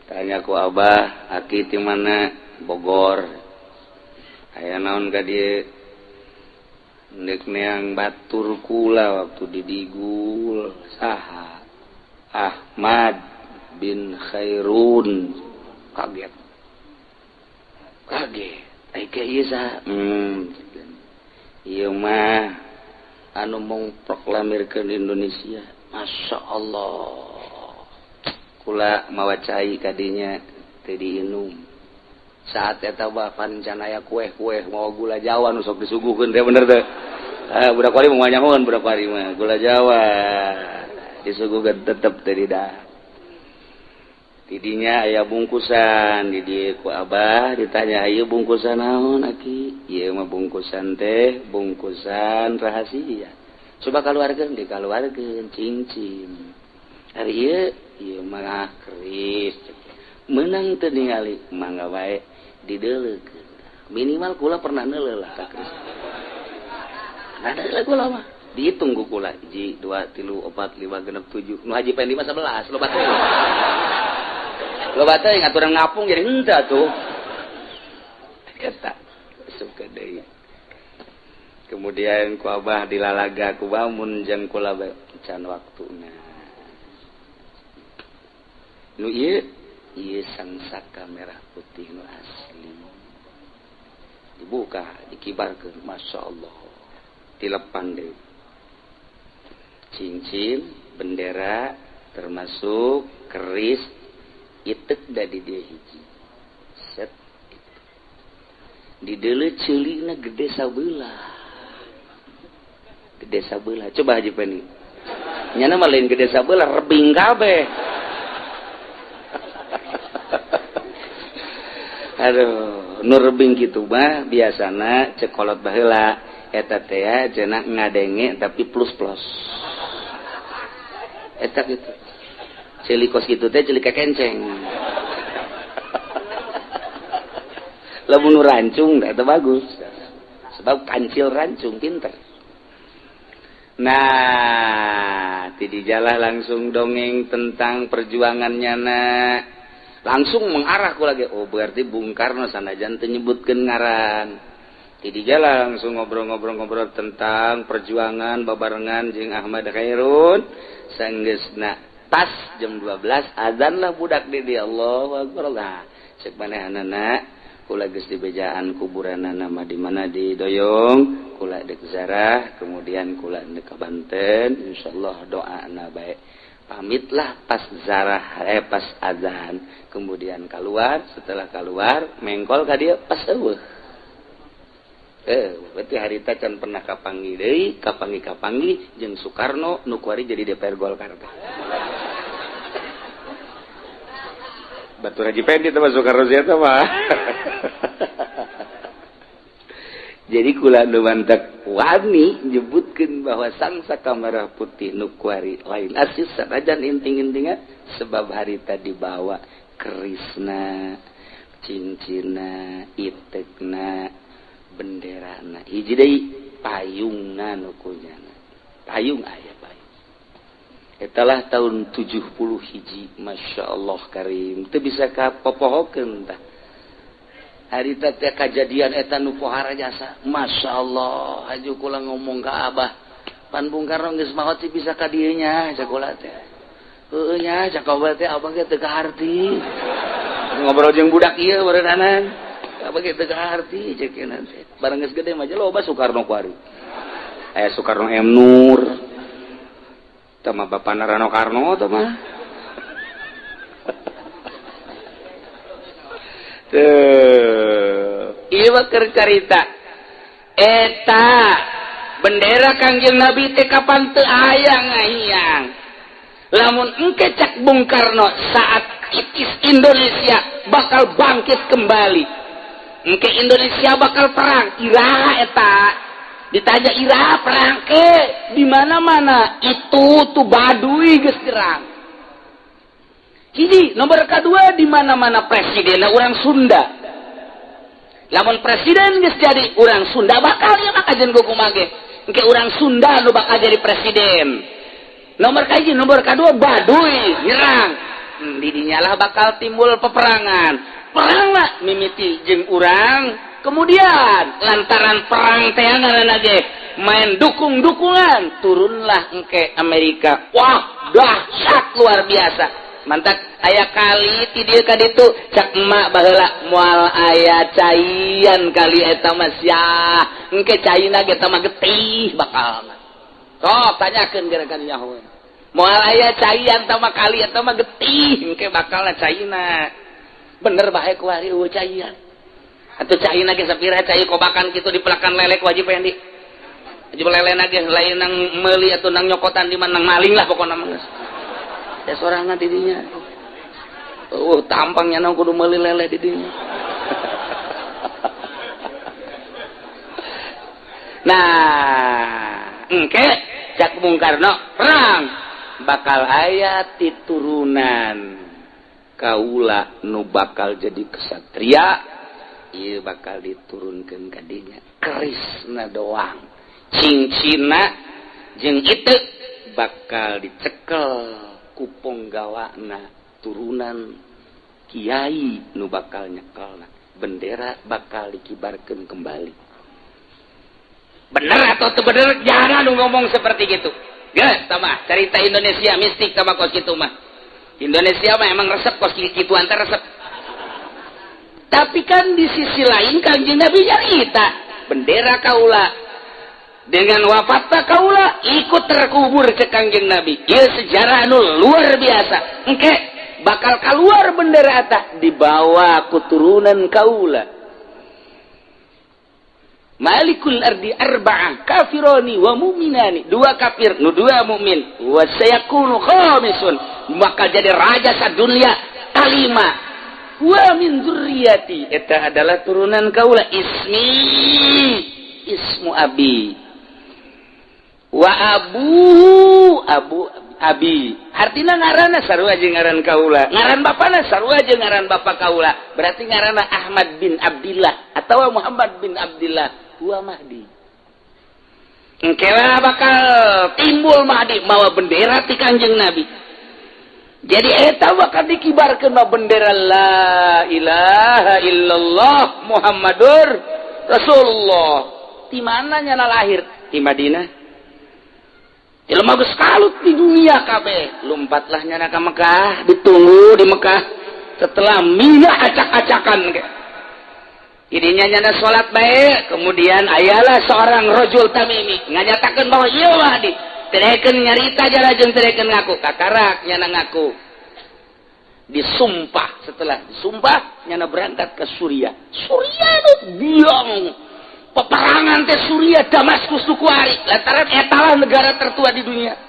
Tanya ku abah, "Aki ti mana?" "Bogor." "Aya naon ka dieu?" "Neuk neang batur kula waktu didigul." "Saha?" "Ahmad bin Khairun." Kaget. Kaget. Ai ke ieu saha? Ieu mah anu mengproklamirkeun Indonesia. Masya Allah. Kula mawa cai kadinya teu diinum. Saat eta bah can aya kue-kue mawa gula Jawa nu sok disuguhkeun teh, bener teh. Ah, budak wali mau nyahoan, budak wali mah gula Jawa disuguhkeun tetep teu didahar. Tidinya aya bungkusan di dieu ku abah ditanya, "Ieu bungkusan naon, Aki?" "Ieu mah bungkusan teh bungkusan rahasia." "Coba kaluarkeun." Dikaluarkeun cincin. "Ari ieu?" "Ieu mah keris." "Meunang teu ningali?" "Mangga wae." Dideuleukeun. Minimal kula pernah neuleuh lah ka keris. Nah, kula mah dihitung ku kula, 1 2 3 4 5 6 7, nu haji pengen 5 11, loba teh. Loba teh ngaturan ngapung jadi henteu tuh. Eta suka deui. Kemudian ku abah dilalaga ku bamun jeung kula can waktuna. Nu ieu ieu sangsaka merah putih nu asli. Dibuka, dikibarkeun, Masya Allah. Dilepan deui. Cincin, bendera, termasuk keris, itek da di dia hiji. Set. Di deuleu ceulina gede sabelah. Gede sabelah. Coba Haji Peni. Nyana mah lain gede sabelah, rebing kabeh. Aduh, nu rebing kitu mah biasana cekolot baheula eta teh cenah ngadenge tapi plus-plus. Eta kitu. Ceuli kos kitu teh ceuli kekenceng. Lamun nu rancung eta bagus. Sebab kancil rancung pinter. Nah, tidijalah langsung dongeng tentang perjuangannya na langsung mengarah ku lagi. Oh, berarti Bung Karno sanajan teu nyebutkeun ngaran. Tidijalah langsung ngobrol-ngobrol-ngobrol tentang perjuangan babarengan jeung Ahmad Khairun. Sanggeusna pas jam 12 azan lah budak di dia. Allahu akbar. Lah, cek manehanana kula geus dibejaan kuburanana mah di mana di Doyong, kula dek zarah, kemudian kula dek ka Banten, insyaallah doana bae. Pamitlah pas zarah pas azan, kemudian keluar, setelah keluar mengkol ka dieu pas eueuh. Berarti harita can pernah kapanggih deui, kapanggih-kapanggih jeung Soekarno nu kuari jadi DPR Golkar. Batur Haji Pendi teh Soekarno sia teh mah. Jadi kula nu mantak wani nyebutkeun bahwa sang saka merah putih nu kuari lain asis sanajan inting-intingan sebab harita dibawa kerisna, cincina, itekna, benderana. Hiji deui payungna nu kunyana. Payung aya payung. Etalah tahun 71, Masya Allah Karim. Teu bisa kapopohokeun tah. Harita teh kajadian eta nu pohara jasa. Masya Allah, haju kula ngomong ka Abah. Pan Bung Karno geus maot sih bisa ka dieu nya cak kula teh. Heueuh nya cak abah teh abah ge teu kaharti. Ngobrol jeung budak ieu barenanan. Abah ge teu kaharti cek ieu teh. Bareng geus gede mah loba Soekarno kuari. Aya Soekarno M Nur. Tah mah bapana Rano Karno tah mah. Tuh, ieu mah keur carita. Eta bendera Kangjeng Nabi teh kapan teu aya ngahiyang. Lamun engke cak Bung Karno saat itis Indonesia bakal bangkit kembali. Engke Indonesia bakal perang, iraha eta. Ditanya iraha perang ke di mana-mana itu tuh Baduy geus nyerang. Hiji, nomor kedua di mana-mana presidenna urang Sunda. Lamun presiden geus jadi urang Sunda bakal ieu mah kajen kumaha ge. Engke urang Sunda nu bakal jadi presiden. Nomor kahiji, nomor kedua Baduy nyerang. Di dinyalah bakal timbul peperangan. Perang lah mimiti jeung urang. Kemudian lantaran perang teh ngaranna ge main dukung-dukungan, turunlah engke Amerika. Wah, dahsyat luar biasa. Mantak aya kali ti dieu ka ditu cak emak baheula moal aya caian kali eta mah sia. Engke caina ge eta mah getih bakal. Sok tanyakeun gerakan nyaho. Moal aya caian ta mah kali eta mah getih engke bakalna caina. Bener bae kuari eueuh caian. Atuh caina ge sapira cai kobakan kitu dipelakan lelek wajib Pendi. Wajib lelena ge lain nang meuli atuh nang nyokotan di mana nang maling lah pokona mah geus. Ya sorangan didinya. Oh, tampangnya nang kudu meuli lele didinya. Nah, engke cak Bung Karno perang bakal aya titurunan kaula nu bakal jadi kesatria, ieu bakal diturunkeun ka dinya. Kerisna doang, cincina jeung itu bakal dicekel ku ponggawana turunan kiai nu bakal nyekelna, bendera bakal dikibarkeun kembali. Bener atau teu bener jangan nu ngomong seperti gitu. Geus tah cerita Indonesia mistik sama kos kitu mah. Indonesia mah emang resep kos kitu antar resep. Tapi kan di sisi lain Kangjeng Nabi nyarita bendera kaula dengan wafatna kaula ikut terkubur ke Kangjeng Nabi. Ieu sejarah anu luar biasa. Engke bakal keluar bendera eta dibawa ku turunan kaula. Malikul ardi arba'ah kafironi wa mu'minani, dua kafir nu dua mukmin, wa sayakunu khamisun, bakal jadi raja sadunia kalima. Wa min dzurriyyati, eta adalah turunan kaula, ismi ismu abi wa abu abu abi, artina ngaranna sarua jeung ngaran kaula, ngaran bapana sarua jeung ngaran bapa kaula, berarti ngaranna Ahmad bin Abdillah atau Muhammad bin Abdillah huwa Mahdi. Engke bakal timbul Mahdi mawa bendera ti Kanjeng Nabi. Jadi eta bakal dikibarkeun mah bendera la ilaha illallah Muhammadur Rasulullah. Di mana nyana lahir? Di Madinah. Jelema geus kalut di dunia kabeh. Lompatlah nyana ka Mekah, ditunggu di Mekah. Setelah Mina acak-acakan ke. Ininya nyana salat baik, kemudian ayalah seorang rojul tamimi nganyatakan bahwa iya Mahdi. Tereken nyarita jara jeung tereken ngaku, kakarak nyana ngaku. Disumpah, setelah disumpah nyana berangkat ke Suriah. Suriah itu biang peperangan teh Suriah, Damaskus kuari, lantaran etalah negara tertua di dunia.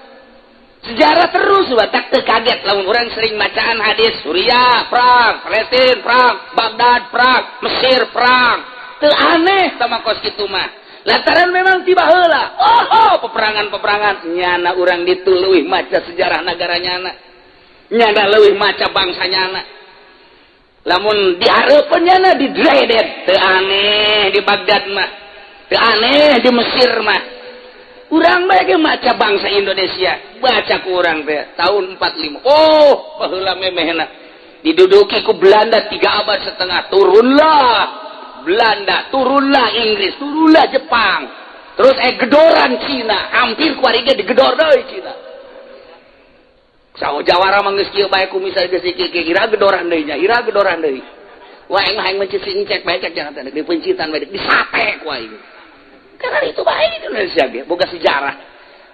Sejarah terus batak teu kaget lamun orang sering bacaan hadis Suriah perang, Palestina perang, Baghdad perang, Mesir perang. Teu aneh sama kos kitu mah. Lantaran memang tiba heula. Oh, peperangan-peperangan nyana urang ditu leuwih maca sejarah negara nyana. Nyana leuwih maca bangsa nyana. Lamun dihareupeun nyana di dredet, teu aneh di Baghdad mah. Teu aneh di Mesir mah. Urang bae ge maca bangsa Indonesia, baca ku urang teh tahun 45. Oh, baheula memehna diduduki ku Belanda 3 abad setengah, turunlah Belanda, turunlah Inggris, turunlah Jepang. Terus gedoran Cina, hampir ku ge digedor deui Cina. Sawo jawara mah geus kieu bae, ku misal geus kieu ira gedoran deui nya, ira gedoran deui. Wah, aing mah hayang mencit si encek bae, cek jangan teh dipencitan bae disate ku aing. Karena itu baik Indonesia ge boga sejarah.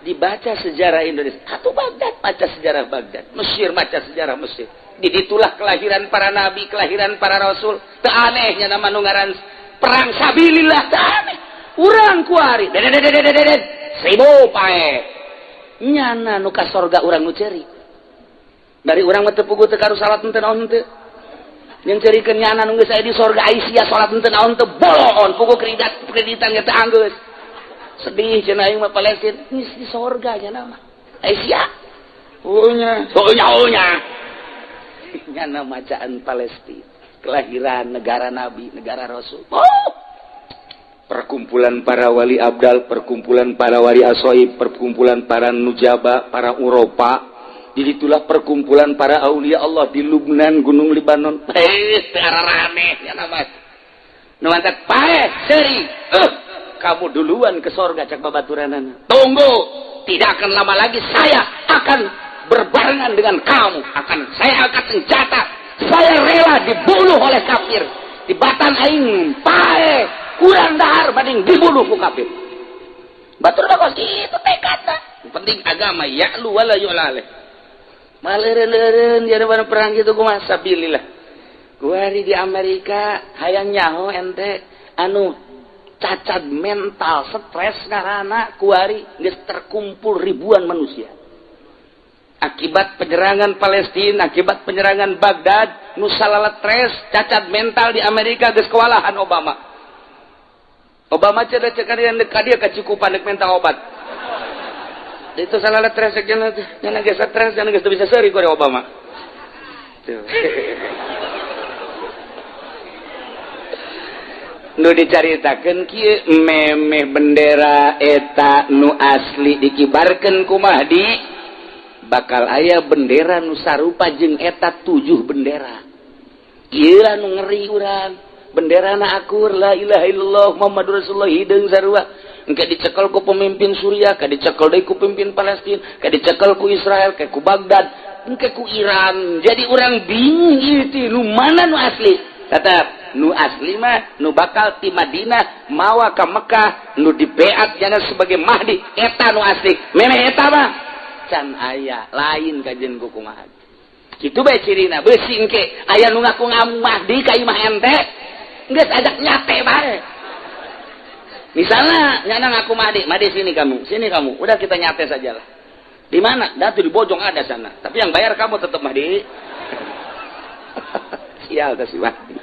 Dibaca sejarah Indonesia. Atau Baghdad, baca sejarah Baghdad. Mesir, baca sejarah Mesir. Di itulah kelahiran para nabi, kelahiran para rasul. Teu anehnya nama nu ngaran perang sabilillah, teu aneh. Urang kuari dedet 1000 pae. Nyana nu ka sorga urang nu ceurik. Dari urang mah teu puguh, teu karu salat henteu naon henteu. Yang ceurikeun nyana nu geus aya di sorga, Aisyah salat henteu naon teu, boloon puguh kredit kreditan ge teu anggeus. Sedih cenah aing mah Palestina geus di sorga nyana mah. Aisyah. Oh nya, oh nya, oh nya. Nyana macaan Palestina, kelahiran negara nabi, negara rasul. Oh, perkumpulan para wali abdal, perkumpulan para wali asoib, perkumpulan para nujaba, para Eropa. Jadi itulah perkumpulan para aulia Allah di Lubnan, Gunung Libanon. Eh, rame ya nama. Nu mantak paeh seuri. Kamu duluan ke sorga, cak babaturanana. Tunggu, tidak akan lama lagi saya akan berbarengan dengan kamu. Akan saya angkat senjata. Saya rela dibunuh oleh kafir. Di batan aing paeh kurang dahar banding dibunuh ku kafir. Batur kos itu tekadna. Penting agama ya'lu wala yu'la alaih. Maleureun-leureun jadi mana perang gitu kumaha sabilillah. Kuari di Amerika hayang nyaho ente anu cacat mental stres karena kuari geus terkumpul ribuan manusia akibat penyerangan Palestina, akibat penyerangan Baghdad, nu stres cacat mental di Amerika geus kewalahan Obama. Obama cenah cek yang dekat dia kecukupan dek minta obat. Itu salah stres cenah cenah geus stres cenah geus bisa seuri ku Obama. Tuh. Nu dicaritakeun kieu, memeh bendera eta nu asli dikibarkeun ku Mahdi, bakal aya bendera nu sarupa jeung eta, tujuh bendera. Ieu nu ngeri urang, bendera na akur la ilaha illallah Muhammadur Rasulullah, hideung sarua. Engke dicekel ku pemimpin Suriah, ka dicekel deui ku pemimpin Palestina, ka dicekel ku Israel, ka ku Baghdad, engke ku Iran. Jadi urang bingung ieu nu mana nu asli. Tetap nu asli mah nu bakal ti Madinah mawa ka Mekah, nu dibeat jana sebagai Mahdi, eta nu asli. Memeh eta mah can aya lain kajen ku kumaha kitu bae cirina. Beusi engke aya nu ngaku ngamu Mahdi ka imah ente, geus ajak nyate bae. Misalnya nyana ngaku Mahdi, "Mahdi, sini kamu, sini kamu, udah kita nyate saja lah." "Di mana?" "Datu di Bojong ada sana, tapi yang bayar kamu tetap Mahdi." Sial kasih Mahdi.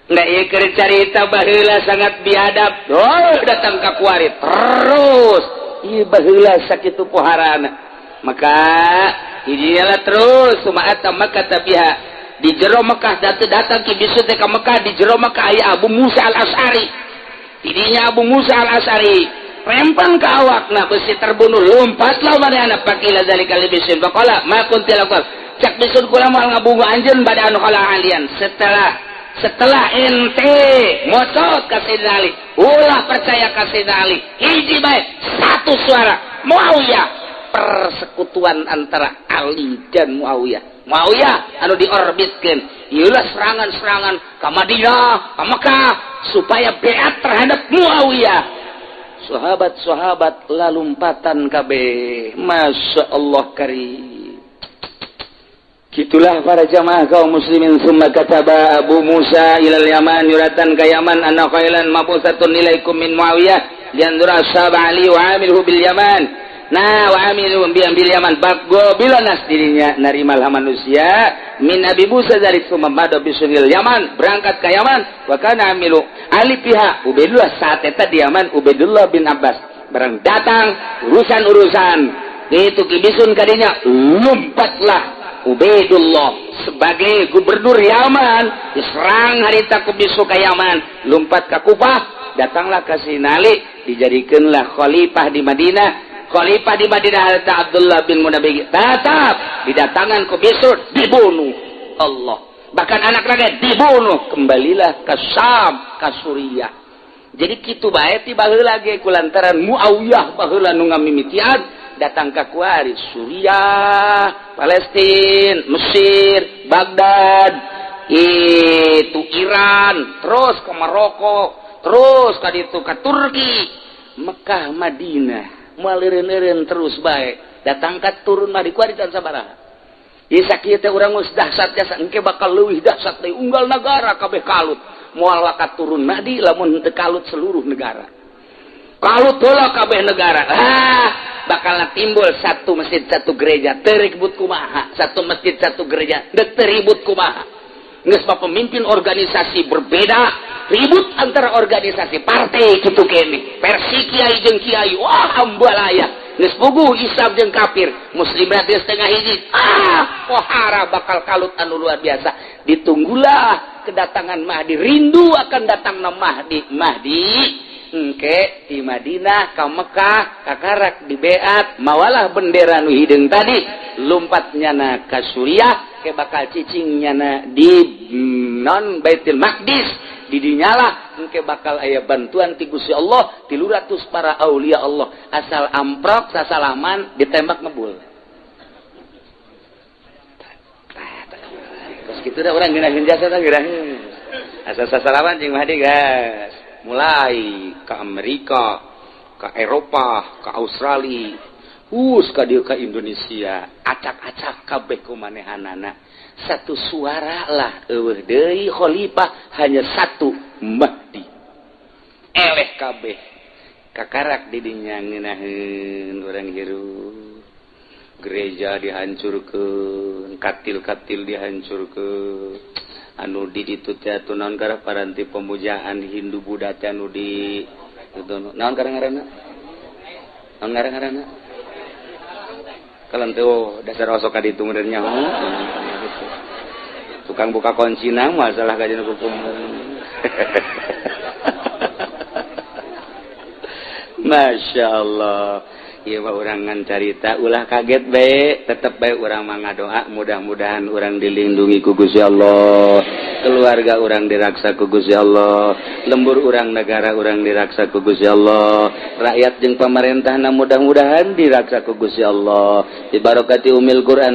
Nggak, iya carita baheula sangat biadab. Oh, datang ke kuari terus. Iya baheula sakitu poharana. Maka iyalah terus sumaata maka tabiha di jero Mekah datang datang ki bisu teh ka Mekah. Di jero Mekah aya Abu Musa Al As'ari. Tidinya Abu Musa Al As'ari. Rempan ke awakna besi, terbunuh. Lompatlah manehna. Faqila dzalika li Bisrin, faqala ma kunti lakukan. Cak Bisrin, kula moal ngabungu anjeun ba'da an khala alian, setelah setelah ente mocot ka Sayyidina Ali. Ulah percaya ka Sayyidina Ali, hiji bae, satu suara Muawiyah. Persekutuan antara Ali dan Muawiyah. Muawiyah anu diorbitkeun ieulah serangan-serangan ke Madinah, ke Mekah, supaya beat terhadap Muawiyah. Sahabat-sahabat lalumpatan kabeh. Masya Allah karim. Gitulah para jamaah kaum muslimin. Summa kataba Abu Musa ilal Yaman, nyuratan ka Yaman, anna khailan mabusatun ilaikum min Muawiyah lianzura ashab Ali wa amilhu bil Yaman. Nah, wa amilu bil Yaman bago bila nas dirinya narimalah manusia min Abi Musa dari. Summa mada bisunil Yaman, berangkat ke Yaman. Wa kana amilu Ali pihak Ubaidullah, saat eta di Yaman Ubaidullah bin Abbas. Barang datang urusan-urusan itu kibisun kadinya, lompatlah Ubaidullah sebagai gubernur Yaman. Diserang harita ku bisu ke Yaman, lompat ke Kufah, datanglah ke Sinali, dijadikanlah khalifah di Madinah. Khalifah di Madinah harita Abdullah bin Munabbih tetap didatangan ku bisu, dibunuh Allah, bahkan anak rakyat dibunuh. Kembalilah ke Syam, ke Suriah. Jadi kitu bae ti baheula ge, kulantaran Muawiyah baheula nu ngamimitian datang ke kuari Suriah, Palestina, Mesir, Baghdad, itu Iran, terus ke Maroko, terus ke itu ke Turki, Mekah, Madinah, moal eureun-eureun terus bae. Datang ke turun mah di kuari dan sabaraha. Isa kieu teh urang geus dahsyat jasa, engke bakal leuwih dahsyat deui, unggal negara kabeh kalut. Moal wakat turun Mahdi lamun teu kalut seluruh negara. Kalut heula kabeh negara. Ah, bakal timbul satu masjid satu gereja, teu ribut kumaha? Satu masjid satu gereja, teu ribut kumaha? Geus mah pemimpin organisasi berbeda, ribut antara organisasi partai kitu kene. Versi kiai jeung kiai, wah, ambalaya. Geus puguh Islam jeung kafir, muslim berarti setengah hiji. Ah, pohara bakal kalut anu luar biasa. Ditunggulah kedatangan Mahdi, rindu akan datang Mahdi. Mahdi engke di Madinah ka Mekah, kakarak di beat mawalah bendera nu hideung tadi, lompat nyana ka Suriah, ke bakal cicing nyana di non Baitul Maqdis. Di dinyalah engke bakal aya bantuan ti Gusti Allah, 300 para aulia Allah. Asal amprok sasalaman, ditembak ngebul. Terus gitu dah orang ngeunaheun jasa tah, ngeunaheun asal sasalaman jeung Mahdi, gas mulai ke Amerika, ke Eropa, ke Australia, hus ka dieu ka Indonesia, acak-acak kabeh ku manehanana. Satu suara lah, eueuh deui khalifah, hanya satu Mahdi. Eleh kabeh. Kakarak didinya ngeunaheun urang hirup. Gereja dihancurkeun, katil-katil dihancurkeun. Anu di ditu teh atuh naon karah paranti pemujaan Hindu Buddha teh anu di itu naon karah ngaranna? Naon ngaran ngaranna? Kalau teh, oh, dasar osok ka ditu meureun nyaho. Tukang buka kuncina masalah kajian hukum. Masya Allah. Ieu mah urang ngan carita, ulah kaget bae, tetep bae urang mah ngadoa mudah-mudahan urang dilindungi ku Gusti Allah, keluarga urang diraksa ku Gusti Allah, lembur urang, negara urang diraksa ku Gusti Allah, rakyat jeung pamarentahna mudah-mudahan diraksa ku Gusti Allah. Dibarokati umil Quran.